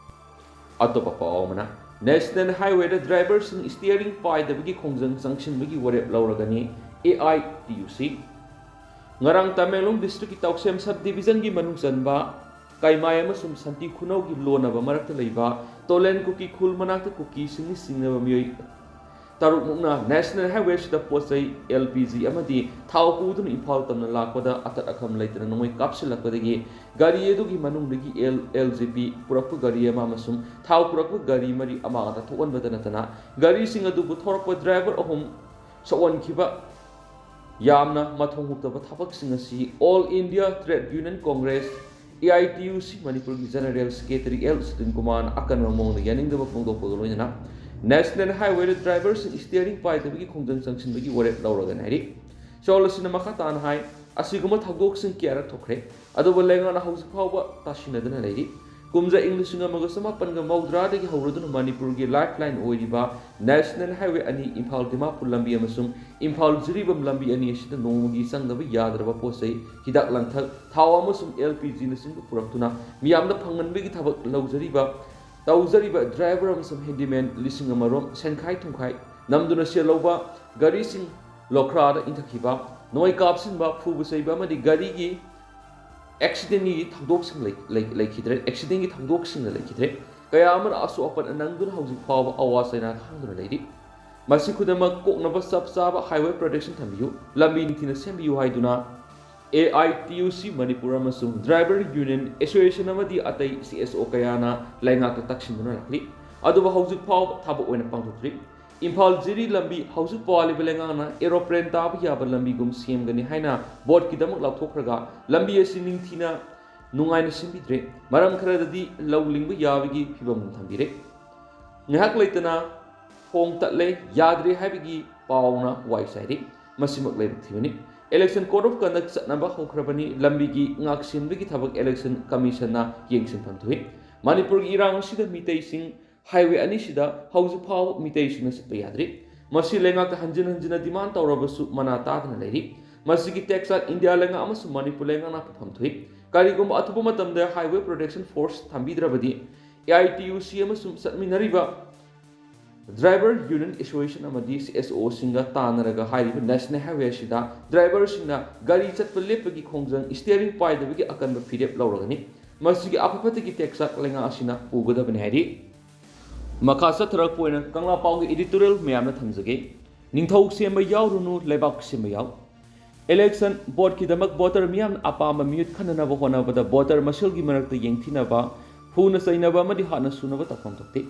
ꯑꯇꯣꯞꯄ ꯄꯥꯎ ꯑꯃꯅ, ꯅꯦꯁꯅꯦꯜ ꯍꯥꯏꯋꯦꯗ ꯗ꯭ꯔꯥꯏꯚꯔꯁꯤꯡ ꯁ꯭ꯇꯤꯌꯔꯤꯡ ꯄꯥꯏꯗꯕꯒꯤ ꯈꯣꯡꯖꯪ ꯆꯪꯁꯤꯟꯕꯒꯤ ꯋꯥꯔꯦꯞ ꯂꯧꯔꯒꯅꯤ ꯑꯦ ꯑꯥꯏ ꯇꯤ ꯌꯨ ꯁꯤ꯫ ꯉꯔꯥꯡ ꯇꯃꯦꯡꯂꯣꯡ ꯗꯤꯁꯇ꯭ꯔꯤꯛꯀꯤ ꯇꯧꯁꯦꯝ ꯁꯕ ꯗꯤꯕꯤꯖꯟꯒꯤ ꯃꯅꯨꯡ ꯆꯟꯕ ꯀꯩꯃꯥꯏ ꯑꯃꯁꯨꯡ ꯁꯟꯇꯤ ꯈꯨꯅꯧꯒꯤ ꯂꯣꯟꯅꯕ ꯃꯔꯛꯇ ꯂꯩꯕ ꯇꯣꯂꯦꯟ ꯀꯨꯀꯤ ꯈꯨꯜ ꯃꯅꯥꯛꯇ ꯀꯨꯀꯤꯁꯤꯡꯅ ꯆꯤꯡꯅꯕ ꯃꯤꯑꯣꯏ ꯇꯔꯨꯛꯃꯨꯛꯅ ꯅꯦꯁꯅꯦꯜ ꯍꯥꯏꯋꯦꯁꯤꯗ ꯄꯣꯠ ꯆꯩ, ꯑꯦꯜ ꯄꯤ ꯖꯤ ꯑꯃꯗꯤ ꯊꯥꯎ ꯄꯨꯗꯨꯅ ꯏꯝꯐꯥꯜ ꯇꯝꯅ ꯂꯥꯛꯄꯗ ꯑꯇꯠ ꯑꯈꯝ ꯂꯩꯇꯅ ꯅꯣꯡꯃꯩ ꯀꯥꯞꯁꯤꯜꯂꯛꯄꯗꯒꯤ ꯒꯥꯔꯤ ꯑꯗꯨꯒꯤ ꯃꯅꯨꯡꯗꯒꯤ ꯑꯦꯜ, ꯑꯦꯜ ꯖꯤ ꯄꯤ ꯄꯨꯔꯛꯄ ꯒꯥꯔꯤ ꯑꯃ ꯑꯃꯁꯨꯡ ꯊꯥꯎ ꯄꯨꯔꯛꯄ ꯒꯥꯔꯤ ꯃꯔꯤ ꯑꯃꯥꯡꯗ ꯊꯣꯛꯍꯟꯕꯗ ꯅꯠꯇꯅ ꯒꯥꯔꯤꯁꯤꯡ ꯑꯗꯨꯕꯨ ꯊꯧꯔꯛꯄ ꯗ꯭ꯔꯥꯏꯚꯔ ꯑꯍꯨꯝ ꯁꯣꯛꯍꯟꯈꯤꯕ ꯌꯥꯝꯅ ꯃꯊꯣꯡ ꯍꯨꯛꯇꯕ ꯊꯕꯛꯁꯤꯡ ꯑꯁꯤ all India trade union congress, A I T U C, ꯃꯅꯤꯄꯨꯔꯒꯤ ꯖꯦꯅꯔꯦꯜ ꯁꯦꯀ꯭ꯔꯦꯇꯔꯤ ꯑꯦꯜ ꯁꯇꯤꯟ ꯀꯨꯃꯥꯔꯅ ꯑꯀꯟꯕ ꯃꯑꯣꯡꯗ ꯌꯥꯅꯤꯡꯗꯕ ꯐꯣꯡꯗꯣꯛꯄꯒ ꯂꯣꯏꯅꯅ ꯅꯦꯁꯅꯦꯜ ꯍꯥꯏꯋꯦꯗ ꯗ꯭ꯔꯥꯏꯚꯔꯁꯤꯡ ꯁ꯭ꯇꯤꯌꯔꯤꯡ ꯄꯥꯏꯗꯕꯒꯤ ꯈꯣꯡꯖꯪ ꯆꯪꯁꯤꯟꯕꯒꯤ ꯋꯥꯔꯦꯞ ꯂꯧꯔꯒꯅꯤ ꯍꯥꯏꯔꯤ꯫ ꯆꯣꯜ ꯑꯁꯤꯅ ꯃꯈꯥ ꯇꯥꯅ ꯍꯥꯏ, ꯑꯁꯤꯒꯨꯝꯕ ꯊꯧꯗꯣꯛꯁꯤꯡ ꯀꯌꯥꯔꯛ ꯊꯣꯛꯈ꯭ꯔꯦ, ꯑꯗꯨꯕꯨ ꯂꯩꯉꯥꯛꯅ ꯍꯧꯖꯤꯛ ꯐꯥꯎꯕ ꯇꯥꯁꯤꯟꯅꯗꯨꯅ ꯂꯩꯔꯤ꯫ ꯀꯨꯝꯖꯥ ꯏꯪ ꯂꯤꯁꯤꯡ ꯑꯃꯒ ꯆꯃꯥꯄꯟꯒ ꯃꯧꯗ꯭ꯔꯥꯗꯒꯤ ꯍꯧꯔꯗꯨꯅ ꯃꯅꯤꯄꯨꯔꯒꯤ ꯂꯥꯏꯐ ꯂꯥꯏꯟ ꯑꯣꯏꯔꯤꯕ ꯅꯦꯁꯅꯦꯜ ꯍꯥꯏꯋꯦ ꯑꯅꯤ, ꯏꯝꯐꯥꯜ ꯗꯤꯃꯥꯄꯨꯔ ꯂꯝꯕꯤ ꯑꯃꯁꯨꯡ ꯏꯝꯐꯥꯜ ꯖꯤꯔꯤꯕꯥꯝ ꯂꯝꯕꯤ ꯑꯅꯤ ꯑꯁꯤꯗ ꯅꯣꯡꯃꯒꯤ ꯆꯪꯗꯕ ꯌꯥꯗ꯭ꯔꯕ ꯄꯣꯠ ꯆꯩ, ꯍꯤꯗꯥꯛ ꯂꯥꯡꯊꯛ, ꯊꯥꯎ ꯑꯃꯁꯨꯡ ꯑꯦꯜ ꯄꯤ ꯖꯤꯅꯆꯤꯡꯕ ꯄꯨꯔꯛꯇꯨꯅ ꯃꯤꯌꯥꯝꯗ ꯐꯪꯍꯟꯕꯒꯤ ꯊꯕꯛ ꯂꯧꯖꯔꯤꯕ, ꯇꯧꯖꯔꯤꯕ ꯗ꯭ꯔꯥꯏꯚꯔ ꯑꯃꯁꯨꯡ ꯍꯦꯟꯗꯤꯃꯦꯟ ꯂꯤꯁꯤꯡ ꯑꯃꯔꯣꯝ ꯁꯦꯟꯈꯥꯏ ꯊꯨꯝꯈꯥꯏ ꯅꯝꯗꯨꯅ ꯁꯦꯜ ꯂꯧꯕ, ꯒꯥꯔꯤꯁꯤꯡ ꯂꯣꯈ꯭ꯔꯥꯗ ꯏꯟꯊꯈꯤꯕ, ꯅꯣꯡꯃꯩ ꯀꯥꯞꯁꯤꯟꯕ, ꯐꯨꯕ ꯆꯩꯕ ꯑꯃꯗꯤ ꯒꯥꯔꯤꯒꯤ ꯑꯦꯛꯁꯤꯗꯦꯟꯒꯤ ꯊꯧꯗꯣꯛꯁꯤꯡ ꯂꯩ-, ꯂꯩ-, ꯂꯩꯈꯤꯗ꯭ꯔꯦ, ꯑꯦꯛꯁꯤꯗꯦꯟꯒꯤ ꯊꯧꯗꯣꯛꯁꯤꯡꯅ ꯂꯩꯈꯤꯗ꯭ꯔꯦ꯫ ꯀꯌꯥ ꯑꯃꯅ ꯑꯁꯣꯛ ꯑꯄꯟ ꯅꯪꯗꯨꯅ ꯍꯧꯖꯤꯛ ꯐꯥꯎꯕ ꯑꯋꯥ ꯆꯩꯅꯥ ꯈꯥꯡꯗꯨꯅ ꯂꯩꯔꯤ꯫ ꯃꯁꯤ ꯈꯨꯗꯤꯡꯃꯛ ꯀꯣꯛꯅꯕ ꯆꯞ ꯆꯥꯕ highway protection ꯊꯝꯕꯤꯌꯨ, ꯂꯝꯕꯤ ꯅꯤꯡꯊꯤꯅ ꯁꯦꯝꯕꯤꯌꯨ ꯍꯥꯏꯗꯨꯅ A I T U C Manipur ꯑꯃꯁꯨꯡ Driver Union Association ꯑꯃꯗꯤ ꯑꯇꯩ C S O ꯀꯌꯥꯅ ꯂꯩꯉꯥꯛꯇ ꯇꯛꯁꯤꯟꯗꯨꯅ ꯂꯥꯛꯂꯤ꯫ ꯑꯗꯨꯕꯨ ꯍꯧꯖꯤꯛ ꯐꯥꯎꯕ ꯊꯕꯛ ꯑꯣꯏꯅ ꯄꯥꯡꯊꯣꯛꯇ꯭ꯔꯤ꯫ ꯏꯝꯐꯥꯜ ꯖꯤꯔꯤ ꯂꯝꯕꯤ ꯍꯧꯖꯤꯛ ꯄꯥꯜꯂꯤꯕ ꯂꯩꯉꯥꯛꯅ aeroplane ꯇꯥꯕ ꯌꯥꯕ ꯂꯝꯕꯤꯒꯨꯝ ꯁꯦꯝꯒꯅꯤ ꯍꯥꯏꯅ ꯕꯣꯔꯗꯀꯤꯗꯃꯛ ꯂꯥꯎꯊꯣꯛꯈ꯭ꯔꯒ, ꯂꯝꯕꯤ ꯑꯁꯤ ꯅꯤꯡꯊꯤꯅ ꯅꯨꯡꯉꯥꯏꯅ ꯁꯦꯝꯕꯤꯗ꯭ꯔꯦ꯫ ꯃꯔꯝ ꯈꯔꯗꯗꯤ ꯂꯧ ꯂꯤꯡꯕ ꯌꯥꯕꯒꯤ ꯐꯤꯕꯝ ꯊꯝꯕꯤꯔꯦ꯫ ꯉꯥꯏꯍꯥꯛ ꯂꯩꯇꯅ ꯊꯣꯡ ꯇꯠꯂꯦ, ꯌꯥꯗ꯭ꯔꯦ ꯍꯥꯏꯕꯒꯤ ꯄꯥꯎꯅ ꯋꯥꯏ ꯆꯥꯏꯔꯤ꯫ ꯃꯁꯤꯃꯛ ꯂꯥꯏꯕꯛ ꯊꯤꯕꯅꯤ꯫ Election Code of Conduct ꯆꯠꯅꯕ ꯍꯧꯈ꯭ꯔꯕꯅꯤ꯫ ꯂꯝꯕꯤꯒꯤ ꯉꯥꯛꯁꯦꯟꯕꯒꯤ ꯊꯕꯛ Election Commissionꯅ ꯌꯦꯡꯁꯤꯟꯐꯝ ꯊꯣꯛꯏ꯫ ꯃꯅꯤꯄꯨꯔꯒꯤ ꯏꯔꯥꯡ ꯑꯁꯤꯗ ꯃꯤꯇꯩꯁꯤꯡ highway ꯑꯅꯤꯁꯤꯗ ꯍꯧꯖꯤꯛ ꯐꯥꯎꯕ ꯃꯤꯇꯩꯁꯤꯡꯅ ꯆꯠꯄ ꯌꯥꯗ꯭ꯔꯤ꯫ ꯃꯁꯤ ꯂꯩꯉꯥꯛꯇ ꯍꯟꯖꯤꯟ ꯍꯟꯖꯤꯟꯅ demand ꯇꯧꯔꯕꯁꯨ ꯃꯅꯥ ꯇꯥꯗꯅ ꯂꯩꯔꯤ꯫ ꯃꯁꯤꯒꯤ ꯇꯦꯛꯆꯥꯛ ꯏꯟꯗꯤꯌꯥ ꯂꯩꯉꯥꯛ ꯑꯃꯁꯨꯡ ꯃꯅꯤꯄꯨꯔ ꯂꯩꯉꯥꯛꯅ ꯄꯨꯐꯝ ꯊꯣꯛꯏ꯫ ꯀꯔꯤꯒꯨꯝꯕ ꯑꯊꯨꯕ ꯃꯇꯝꯗ highway protection force ꯊꯝꯕꯤꯗ꯭ꯔꯕꯗꯤ, A I T U C ꯑꯃꯁꯨꯡ ꯆꯠꯃꯤꯟꯅꯔꯤꯕ Driver Union Association ꯑꯃꯗꯤ C S Oꯁꯤꯡꯒ ꯇꯥꯟꯅꯔꯒ ꯍꯥꯏꯔꯤꯕ National Highway ꯑꯁꯤꯗ driverꯁꯤꯡꯅ ꯒꯥꯔꯤ ꯆꯠꯄ ꯂꯦꯞꯄꯒꯤ ꯈꯣꯡꯖꯪ, steering ꯄꯥꯏꯗꯕꯒꯤ ꯑꯀꯟꯕ ꯐꯤꯔꯦꯞ ꯂꯧꯔꯒꯅꯤ꯫ ꯃꯁꯤꯒꯤ ꯑꯐ ꯐꯠꯇꯒꯤ ꯇꯦꯛꯆꯥꯛ ꯂꯩꯉꯥꯛ ꯑꯁꯤꯅ ꯄꯨꯒꯗꯕꯅꯤ ꯍꯥꯏꯔꯤ꯫ ꯃꯈꯥ ꯆꯠꯊꯔꯛꯄ ꯑꯣꯏꯅ ꯀꯪꯂꯥ ꯄꯥꯎꯒꯤ editorial ꯃꯌꯥꯝꯅ ꯊꯝꯖꯒꯦ꯫ ꯅꯤꯡꯊꯧ ꯁꯦꯝꯕ ꯌꯥꯎꯔꯨꯅꯨ, ꯂꯩꯕꯥꯛ ꯁꯦꯝꯕ ꯌꯥꯎ꯫ Election voteꯀꯤꯗꯃꯛ voter ꯃꯤꯌꯥꯝꯅ ꯑꯄꯥꯝꯕ ꯃꯤꯍꯨꯠ ꯈꯟꯅꯅꯕ ꯍꯣꯠꯅꯕꯗ voter ꯃꯁꯦꯜꯒꯤ ꯃꯔꯛꯇ ꯌꯦꯡꯊꯤꯅꯕ, ꯐꯨꯅ ꯆꯩꯅꯕ ꯑꯃꯗꯤ ꯍꯥꯠꯅ ꯁꯨꯅꯕ ꯇꯧꯐꯝ ꯊꯣꯛꯇꯦ꯫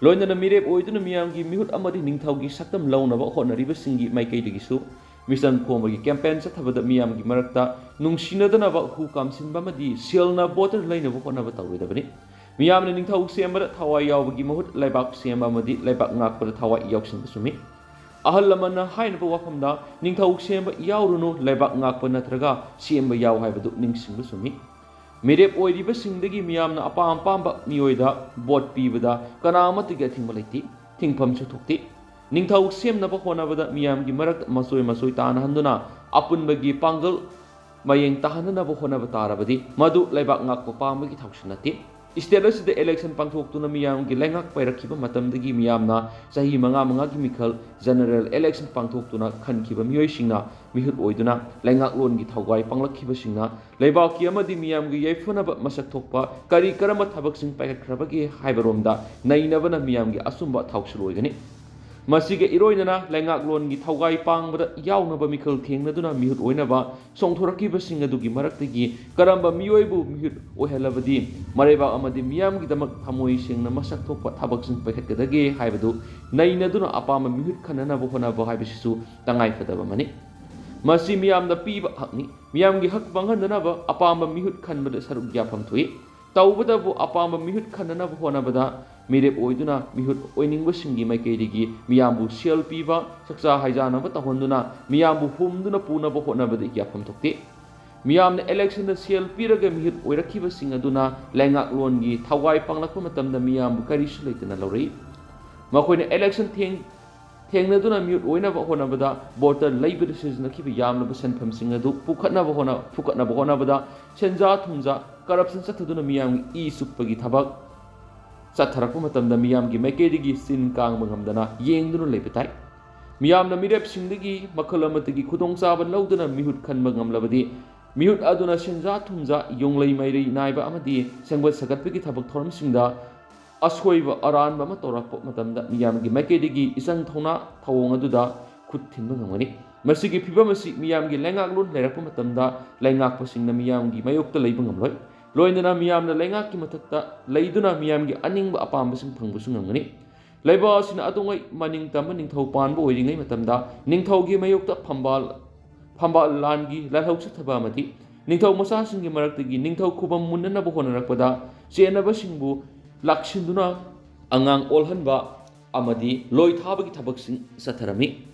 ꯂꯣꯏꯅꯅ ꯃꯤꯔꯦꯞ ꯑꯣꯏꯗꯨꯅ ꯃꯤꯌꯥꯝꯒꯤ ꯃꯤꯍꯨꯠ ꯑꯃꯗꯤ ꯅꯤꯡꯊꯧꯒꯤ ꯁꯛꯇꯝ ꯂꯧꯅꯕ ꯍꯣꯠꯅꯔꯤꯕꯁꯤꯡꯒꯤ ꯃꯥꯏꯀꯩꯗꯒꯤꯁꯨ ꯃꯤꯆꯪ ꯈꯣꯝꯕꯒꯤ campaign ꯆꯠꯊꯕꯗ ꯃꯤꯌꯥꯝꯒꯤ ꯃꯔꯛꯇ ꯅꯨꯡꯁꯤꯅꯗꯅꯕ ꯍꯨ ꯀꯥꯝꯁꯤꯟꯕ ꯑꯃꯗꯤ ꯁꯦꯜꯅ voter ꯂꯩꯅꯕ ꯍꯣꯠꯅꯕ ꯇꯧꯔꯣꯏꯗꯕꯅꯤ꯫ ꯃꯤꯌꯥꯝꯅ ꯅꯤꯡꯊꯧ ꯁꯦꯝꯕꯗ ꯊꯋꯥꯏ ꯌꯥꯎꯕꯒꯤ ꯃꯍꯨꯠ ꯂꯩꯕꯥꯛ ꯁꯦꯝꯕ ꯑꯃꯗꯤ ꯂꯩꯕꯥꯛ ꯉꯥꯛꯄꯗ ꯊꯋꯥꯏ ꯌꯥꯎꯁꯤꯟꯕ ꯆꯨꯝꯃꯤ꯫ ꯑꯍꯜ ꯂꯃꯟꯅ ꯍꯥꯏꯅꯕ ꯋꯥꯐꯝꯗ, "ꯅꯤꯡꯊꯧ ꯁꯦꯝꯕ ꯌꯥꯎꯔꯨꯅꯨ, ꯂꯩꯕꯥꯛ ꯉꯥꯛꯄ ꯅꯠꯇ꯭ꯔꯒ ꯁꯦꯝꯕ ꯌꯥꯎ" ꯍꯥꯏꯕꯗꯨ ꯅꯤꯡꯁꯤꯡꯕ ꯆꯨꯝꯃꯤ꯫ ꯃꯤꯔꯦꯞ ꯑꯣꯏꯔꯤꯕꯁꯤꯡꯗꯒꯤ ꯃꯤꯌꯥꯝꯅ ꯑꯄꯥꯝ ꯑꯄꯥꯝꯕ ꯃꯤꯑꯣꯏꯗ vote ꯄꯤꯕꯗ ꯀꯅꯥ ꯑꯃꯠꯇꯒꯤ ꯑꯊꯤꯡꯕ ꯂꯩꯇꯦ, ꯊꯤꯡꯐꯝꯁꯨ ꯊꯣꯛꯇꯦ꯫ ꯅꯤꯡꯊꯧ ꯁꯦꯝꯅꯕ ꯍꯣꯠꯅꯕꯗ ꯃꯤꯌꯥꯝꯒꯤ ꯃꯔꯛꯇ ꯃꯆꯣꯏ ꯃꯆꯣꯏ ꯇꯥꯅꯍꯟꯗꯨꯅ ꯑꯄꯨꯟꯕꯒꯤ ꯄꯥꯡꯒꯜ ꯃꯌꯦꯡ ꯇꯥꯍꯟꯅꯅꯕ ꯍꯣꯠꯅꯕ ꯇꯥꯔꯕꯗꯤ ꯃꯗꯨ ꯂꯩꯕꯥꯛ ꯉꯥꯛꯄ ꯄꯥꯝꯕꯒꯤ ꯊꯧꯁꯤꯜ ꯅꯠꯇꯦ꯫ State ꯑꯁꯤꯗ election ꯄꯥꯡꯊꯣꯛꯇꯨꯅ ꯃꯤꯌꯥꯝꯒꯤ ꯂꯩꯉꯥꯛ ꯄꯥꯏꯔꯛꯈꯤꯕ ꯃꯇꯝꯗꯒꯤ ꯃꯤꯌꯥꯝꯅ ꯆꯍꯤ ꯃꯉꯥ ꯃꯉꯥꯒꯤ ꯃꯤꯈꯜ general election ꯄꯥꯡꯊꯣꯛꯇꯨꯅ ꯈꯟꯈꯤꯕ ꯃꯤꯑꯣꯏꯁꯤꯡꯅ ꯃꯤꯍꯨꯠ ꯑꯣꯏꯗꯨꯅ ꯂꯩꯉꯥꯛꯂꯣꯟꯒꯤ ꯊꯧꯒꯥꯏ ꯄꯥꯡꯂꯛꯈꯤꯕꯁꯤꯡꯅ ꯂꯩꯕꯥꯛꯀꯤ ꯑꯃꯗꯤ ꯃꯤꯌꯥꯝꯒꯤ ꯌꯥꯏꯐꯅꯕ ꯃꯁꯛ ꯊꯣꯛꯄ ꯀꯔꯤ ꯀꯔꯝꯕ ꯊꯕꯛꯁꯤꯡ ꯄꯥꯏꯈꯠꯈ꯭ꯔꯕꯒꯦ ꯍꯥꯏꯕꯔꯣꯝꯗ ꯅꯩꯅꯕꯅ ꯃꯤꯌꯥꯝꯒꯤ ꯑꯆꯨꯝꯕ ꯊꯥꯎꯁꯨ ꯑꯣꯏꯒꯅꯤ꯫ ꯃꯁꯤꯒ ꯏꯔꯣꯏꯅꯅ ꯂꯩꯉꯥꯛꯂꯣꯟꯒꯤ ꯊꯧꯒꯥꯏ ꯄꯥꯡꯕꯗ ꯌꯥꯎꯅꯕ ꯃꯤꯈꯜ ꯊꯦꯡꯅꯗꯨꯅ ꯃꯤꯍꯨꯠ ꯑꯣꯏꯅꯕ ꯆꯣꯡꯊꯣꯔꯛꯈꯤꯕꯁꯤꯡ ꯑꯗꯨꯒꯤ ꯃꯔꯛꯇꯒꯤ ꯀꯔꯝꯕ ꯃꯤꯑꯣꯏꯕꯨ ꯃꯤꯍꯨꯠ ꯑꯣꯏꯍꯜꯂꯕꯗꯤ ꯃꯔꯩꯕꯥꯛ ꯑꯃꯗꯤ ꯃꯤꯌꯥꯝꯒꯤꯗꯃꯛ ꯊꯃꯣꯏ ꯁꯦꯡꯅ ꯃꯁꯛ ꯊꯣꯛꯄ ꯊꯕꯛꯁꯤꯡ ꯄꯥꯏꯈꯠꯀꯗꯒꯦ ꯍꯥꯏꯕꯗꯨ ꯅꯩꯅꯗꯨꯅ ꯑꯄꯥꯝꯕ ꯃꯤꯍꯨꯠ ꯈꯟꯅꯅꯕ ꯍꯣꯠꯅꯕ ꯍꯥꯏꯕꯁꯤꯁꯨ ꯇꯉꯥꯏ ꯐꯗꯕ ꯑꯃꯅꯤ꯫ ꯃꯁꯤ ꯃꯤꯌꯥꯝꯅ ꯄꯤꯕ ꯍꯛꯅꯤ꯫ ꯃꯤꯌꯥꯝꯒꯤ ꯍꯛ ꯃꯥꯡꯍꯟꯗꯅꯕ ꯑꯄꯥꯝꯕ ꯃꯤꯍꯨꯠ ꯈꯟꯕꯗ ꯁꯔꯨꯛ ꯌꯥꯐꯝ ꯊꯣꯛꯏ꯫ ꯇꯧꯕꯇꯕꯨ ꯑꯄꯥꯝꯕ ꯃꯤꯍꯨꯠ ꯈꯟꯅꯅꯕ ꯍꯣꯠꯅꯕꯗ ꯃꯤꯔꯦꯞ ꯑꯣꯏꯗꯨꯅ ꯃꯤꯍꯨꯠ ꯑꯣꯏꯅꯤꯡꯕꯁꯤꯡꯒꯤ ꯃꯥꯏꯀꯩꯗꯒꯤ ꯃꯤꯌꯥꯝꯕꯨ ꯁꯦꯜ ꯄꯤꯕ, ꯆꯥꯛꯆꯥ ꯍꯩꯖꯥꯅꯕ ꯇꯧꯍꯟꯗꯨꯅ ꯃꯤꯌꯥꯝꯕꯨ ꯍꯨꯝꯗꯨꯅ ꯄꯨꯅꯕ ꯍꯣꯠꯅꯕꯗ ꯌꯥꯐꯝ ꯊꯣꯛꯇꯦ꯫ ꯃꯤꯌꯥꯝꯅ election ꯗ ꯁꯦꯜ ꯄꯤꯔꯒ ꯃꯤꯍꯨꯠ ꯑꯣꯏꯔꯛꯈꯤꯕꯁꯤꯡ ꯑꯗꯨꯅ ꯂꯩꯉꯥꯛꯂꯣꯟꯒꯤ ꯊꯧꯒꯥꯏ ꯄꯥꯡꯂꯛꯄ ꯃꯇꯝꯗ ꯃꯤꯌꯥꯝꯕꯨ ꯀꯔꯤꯁꯨ ꯂꯩꯇꯅ ꯂꯧꯔꯛꯏ꯫ ꯃꯈꯣꯏꯅ election ꯊꯦꯡ-, ꯊꯦꯡꯅꯗꯨꯅ ꯃꯤꯍꯨꯠ ꯑꯣꯏꯅꯕ ꯍꯣꯠꯅꯕꯗ voter ꯂꯩꯕꯗ ꯁꯤꯖꯤꯟꯅꯈꯤꯕ ꯌꯥꯝꯂꯕ ꯁꯦꯟꯐꯝꯁꯤꯡ ꯑꯗꯨ ꯄꯨꯈꯠꯅꯕ ꯍꯣꯠꯅ-, ꯐꯨꯀꯠꯅꯕ ꯍꯣꯠꯅꯕꯗ ꯁꯦꯟꯖꯥ ꯊꯨꯝꯖꯥ corruption ꯆꯠꯊꯗꯨꯅ ꯃꯤꯌꯥꯝꯒꯤ ꯏ ꯆꯨꯞꯄꯒꯤ ꯊꯕꯛ ꯆꯠꯊꯔꯛꯄ ꯃꯇꯝꯗ ꯃꯤꯌꯥꯝꯒꯤ ꯃꯥꯏꯀꯩꯗꯒꯤ ꯆꯤꯟ ꯀꯥꯡꯕ ꯉꯝꯗꯅ ꯌꯦꯡꯗꯨꯅ ꯂꯩꯕ ꯇꯥꯏ꯫ ꯃꯤꯌꯥꯝꯅ ꯃꯤꯔꯦꯞꯁꯤꯡꯗꯒꯤ ꯃꯈꯜ ꯑꯃꯠꯇꯒꯤ ꯈꯨꯗꯣꯡꯆꯥꯕ ꯂꯧꯗꯅ ꯃꯤꯍꯨꯠ ꯈꯟꯕ ꯉꯝꯂꯕꯗꯤ ꯃꯤꯍꯨꯠ ꯑꯗꯨꯅ ꯁꯦꯟꯖꯥ ꯊꯨꯝꯖꯥ, ꯌꯣꯡꯂꯩ ꯃꯩꯔꯩ ꯅꯥꯏꯕ ꯑꯃꯗꯤ ꯁꯦꯝꯒꯠ ꯁꯥꯒꯠꯄꯒꯤ ꯊꯕꯛ ꯊꯧꯔꯝꯁꯤꯡꯗ ꯑꯁꯣꯏꯕ ꯑꯔꯥꯟꯕ ꯑꯃ ꯇꯧꯔꯛꯄ ꯃꯇꯝꯗ ꯃꯤꯌꯥꯝꯒꯤ ꯃꯥꯏꯀꯩꯗꯒꯤ ꯏꯆꯪ ꯊꯧꯅꯥ ꯊꯧꯑꯣꯡ ꯑꯗꯨꯗ ꯈꯨꯠ ꯊꯤꯟꯕ ꯉꯝꯒꯅꯤ꯫ ꯃꯁꯤꯒꯤ ꯐꯤꯚꯝ ꯑꯁꯤ ꯃꯤꯌꯥꯝꯒꯤ ꯂꯩꯉꯥꯛꯂꯣꯟ ꯂꯩꯔꯛꯄ ꯃꯇꯝꯗ ꯂꯩꯉꯥꯛꯄꯁꯤꯡꯅ ꯃꯤꯌꯥꯝꯒꯤ ꯃꯥꯌꯣꯛꯇ ꯂꯩꯕ ꯉꯝꯂꯣꯏ꯫ ꯂꯣꯏꯅꯅ ꯃꯤꯌꯥꯝꯅ ꯂꯩꯉꯥꯛꯀꯤ ꯃꯊꯛꯇ ꯂꯩꯗꯨꯅ ꯃꯤꯌꯥꯝꯒꯤ ꯑꯅꯤꯡꯕ ꯑꯄꯥꯝꯕꯁꯤꯡ ꯐꯪꯕꯁꯨ ꯉꯝꯒꯅꯤ꯫ ꯂꯩꯕꯥꯛ ꯑꯁꯤꯅ ꯑꯗꯨꯉꯩ ꯃꯅꯤꯡ ꯇꯝꯕ ꯅꯤꯡꯊꯧ ꯄꯥꯟꯕ ꯑꯣꯏꯔꯤꯉꯩ ꯃꯇꯝꯗ ꯅꯤꯡꯊꯧꯒꯤ ꯃꯥꯌꯣꯛꯇ ꯐꯝꯕꯥꯜ, ꯐꯝꯕꯥꯜ ꯂꯥꯟꯒꯤ ꯂꯥꯜꯍꯧ ꯆꯠꯊꯕ ꯑꯃꯗꯤ ꯅꯤꯡꯊꯧ ꯃꯆꯥꯁꯤꯡꯒꯤ ꯃꯔꯛꯇꯒꯤ ꯅꯤꯡꯊꯧ ꯈꯨꯕꯝ ꯃꯨꯟꯅꯅꯕ ꯍꯣꯠꯅꯔꯛꯄꯗ ꯆꯦꯟꯅꯕꯁꯤꯡꯕꯨ ꯂꯥꯛꯁꯤꯟꯗꯨꯅ ꯑꯉꯥꯡ ꯑꯣꯜꯍꯟꯕ ꯑꯃꯗꯤ ꯂꯣꯏ ꯊꯥꯕꯒꯤ ꯊꯕꯛꯁꯤꯡ ꯆꯠꯊꯔꯝꯃꯤ꯫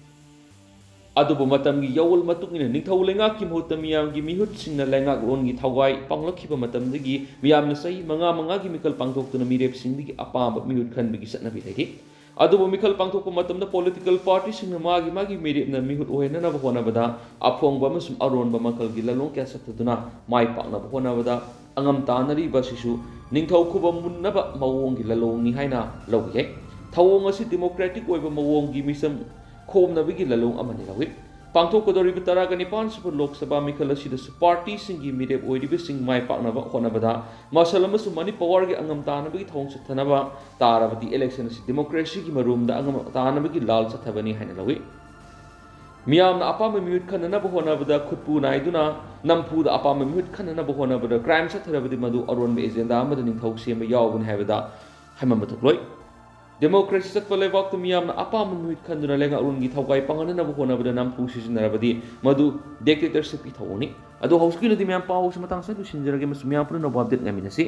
ꯑꯗꯨꯕꯨ ꯃꯇꯝꯒꯤ ꯌꯥꯋꯣꯜ ꯃꯇꯨꯡ ꯏꯟꯅ ꯅꯤꯡꯊꯧ ꯂꯩꯉꯥꯛꯀꯤ ꯃꯍꯨꯠꯇ ꯃꯤꯌꯥꯝꯒꯤ ꯃꯤꯍꯨꯠꯁꯤꯡꯅ ꯂꯩꯉꯥꯛꯂꯣꯟꯒꯤ ꯊꯧꯒꯥꯏ ꯄꯥꯡꯂꯛꯈꯤꯕ ꯃꯇꯝꯗꯒꯤ ꯃꯤꯌꯥꯝꯅ ꯆꯍꯤ ꯃꯉꯥ ꯃꯉꯥꯒꯤ ꯃꯤꯈꯜ ꯄꯥꯡꯊꯣꯛꯇꯨꯅ ꯃꯤꯔꯦꯞꯁꯤꯡꯗꯒꯤ ꯑꯄꯥꯝꯕ ꯃꯤꯍꯨꯠ ꯈꯟꯕꯒꯤ ꯆꯠꯅꯕꯤ ꯂꯩꯔꯤ꯫ ꯑꯗꯨꯕꯨ ꯃꯤꯈꯜ ꯄꯥꯡꯊꯣꯛꯄ ꯃꯇꯝꯗ political partyꯁꯤꯡꯅ ꯃꯥꯒꯤ ꯃꯥꯒꯤ ꯃꯤꯔꯦꯞꯅ ꯃꯤꯍꯨꯠ ꯑꯣꯏꯍꯟꯅꯅꯕ ꯍꯣꯠꯅꯕꯗ ꯑꯐꯣꯡꯕ ꯑꯃꯁꯨꯡ ꯑꯔꯣꯟꯕ ꯃꯈꯜꯒꯤ ꯂꯥꯂꯣꯡ ꯀꯌꯥ ꯆꯠꯊꯗꯨꯅ ꯃꯥꯏ ꯄꯥꯛꯅꯕ ꯍꯣꯠꯅꯕꯗ ꯑꯉꯝ ꯇꯥꯟꯅꯔꯤꯕ ꯑꯁꯤꯁꯨ ꯅꯤꯡꯊꯧ ꯈꯨꯕꯝ ꯃꯨꯟꯅꯕ ꯃꯑꯣꯡꯒꯤ ꯂꯥꯂꯣꯡꯅꯤ ꯍꯥꯏꯅ ꯂꯧꯕ ꯌꯥꯏ꯫ ꯊꯧꯑꯣꯡ ꯑꯁꯤ democratic ꯑꯣꯏꯕ ꯃꯑꯣꯡꯒꯤ ꯃꯤꯆꯝ ꯈꯣꯝꯅꯕꯒꯤ ꯂꯥꯂꯣꯡ ꯑꯃꯅꯤ ꯂꯧꯏ꯫ ꯄꯥꯡꯊꯣꯛꯀꯗꯧꯔꯤꯕ ꯇꯔꯥꯒ ꯅꯤꯄꯥꯟ ꯁꯨꯕ ꯂꯣꯛ ꯁꯚꯥ ꯃꯤꯈꯜ ꯑꯁꯤꯗꯁꯨ partyꯁꯤꯡꯒꯤ ꯃꯤꯔꯦꯞ ꯑꯣꯏꯔꯤꯕꯁꯤꯡ ꯃꯥꯏ ꯄꯥꯛꯅꯕ ꯍꯣꯠꯅꯕꯗ ꯃꯁꯜ ꯑꯃꯁꯨꯡ money powerꯒꯤ ꯑꯉꯝ ꯇꯥꯟꯅꯕꯒꯤ ꯊꯧꯑꯣꯡ ꯆꯠꯊꯅꯕ ꯇꯥꯔꯕꯗꯤ election ꯑꯁꯤ democracyꯒꯤ ꯃꯔꯨꯝꯗ ꯑꯉꯝ ꯇꯥꯟꯅꯕꯒꯤ ꯂꯥꯜ ꯆꯠꯊꯕꯅꯤ ꯍꯥꯏꯅ ꯂꯧꯏ꯫ ꯃꯤꯌꯥꯝꯅ ꯑꯄꯥꯝꯕ ꯃꯤꯍꯨꯠ ꯈꯟꯅꯅꯕ ꯍꯣꯠꯅꯕꯗ ꯈꯨꯠꯄꯨ ꯅꯥꯏꯗꯨꯅ ꯅꯝꯐꯨꯗ ꯑꯄꯥꯝꯕ ꯃꯤꯍꯨꯠ ꯈꯟꯅꯅꯕ ꯍꯣꯠꯅꯕꯗ crime ꯆꯠꯊꯔꯕꯗꯤ ꯃꯗꯨ ꯑꯔꯣꯟꯕ agenda ꯑꯃꯗ ꯅꯤꯡꯊꯧ ꯁꯦꯝꯕ ꯌꯥꯎꯕꯅꯤ ꯍꯥꯏꯕꯗ ꯍꯥꯏꯃꯟꯕ ꯊꯣꯛꯂꯣꯏ꯫ Democracy ꯆꯠꯄ ꯂꯩꯕꯥꯛꯇ ꯃꯤꯌꯥꯝꯅ ꯑꯄꯥꯝꯕ ꯃꯤꯍꯨꯠ ꯈꯟꯗꯨꯅ ꯂꯩꯉꯥꯛꯂꯣꯟꯒꯤ ꯊꯧꯒꯥꯏ ꯄꯥꯡꯍꯟꯅꯅꯕ ꯍꯣꯠꯅꯕꯗ ꯅꯝꯐꯨ ꯁꯤꯖꯤꯟꯅꯔꯕꯗꯤ ꯃꯗꯨ dictatorshipꯀꯤ ꯊꯧꯑꯣꯡꯅꯤ꯫ ꯑꯗꯣ ꯍꯧꯖꯤꯛꯀꯤ ꯑꯣꯏꯅꯗꯤ ꯃꯌꯥꯝ ꯄꯥꯎꯁꯤ ꯃꯇꯥꯡ ꯑꯁꯤꯗ ꯂꯣꯏꯁꯤꯟꯖꯔꯒꯦ ꯑꯃꯁꯨꯡ ꯃꯌꯥꯝ ꯄꯨꯝꯅꯃꯛ update ꯉꯥꯏꯃꯤꯟꯅꯁꯤ꯫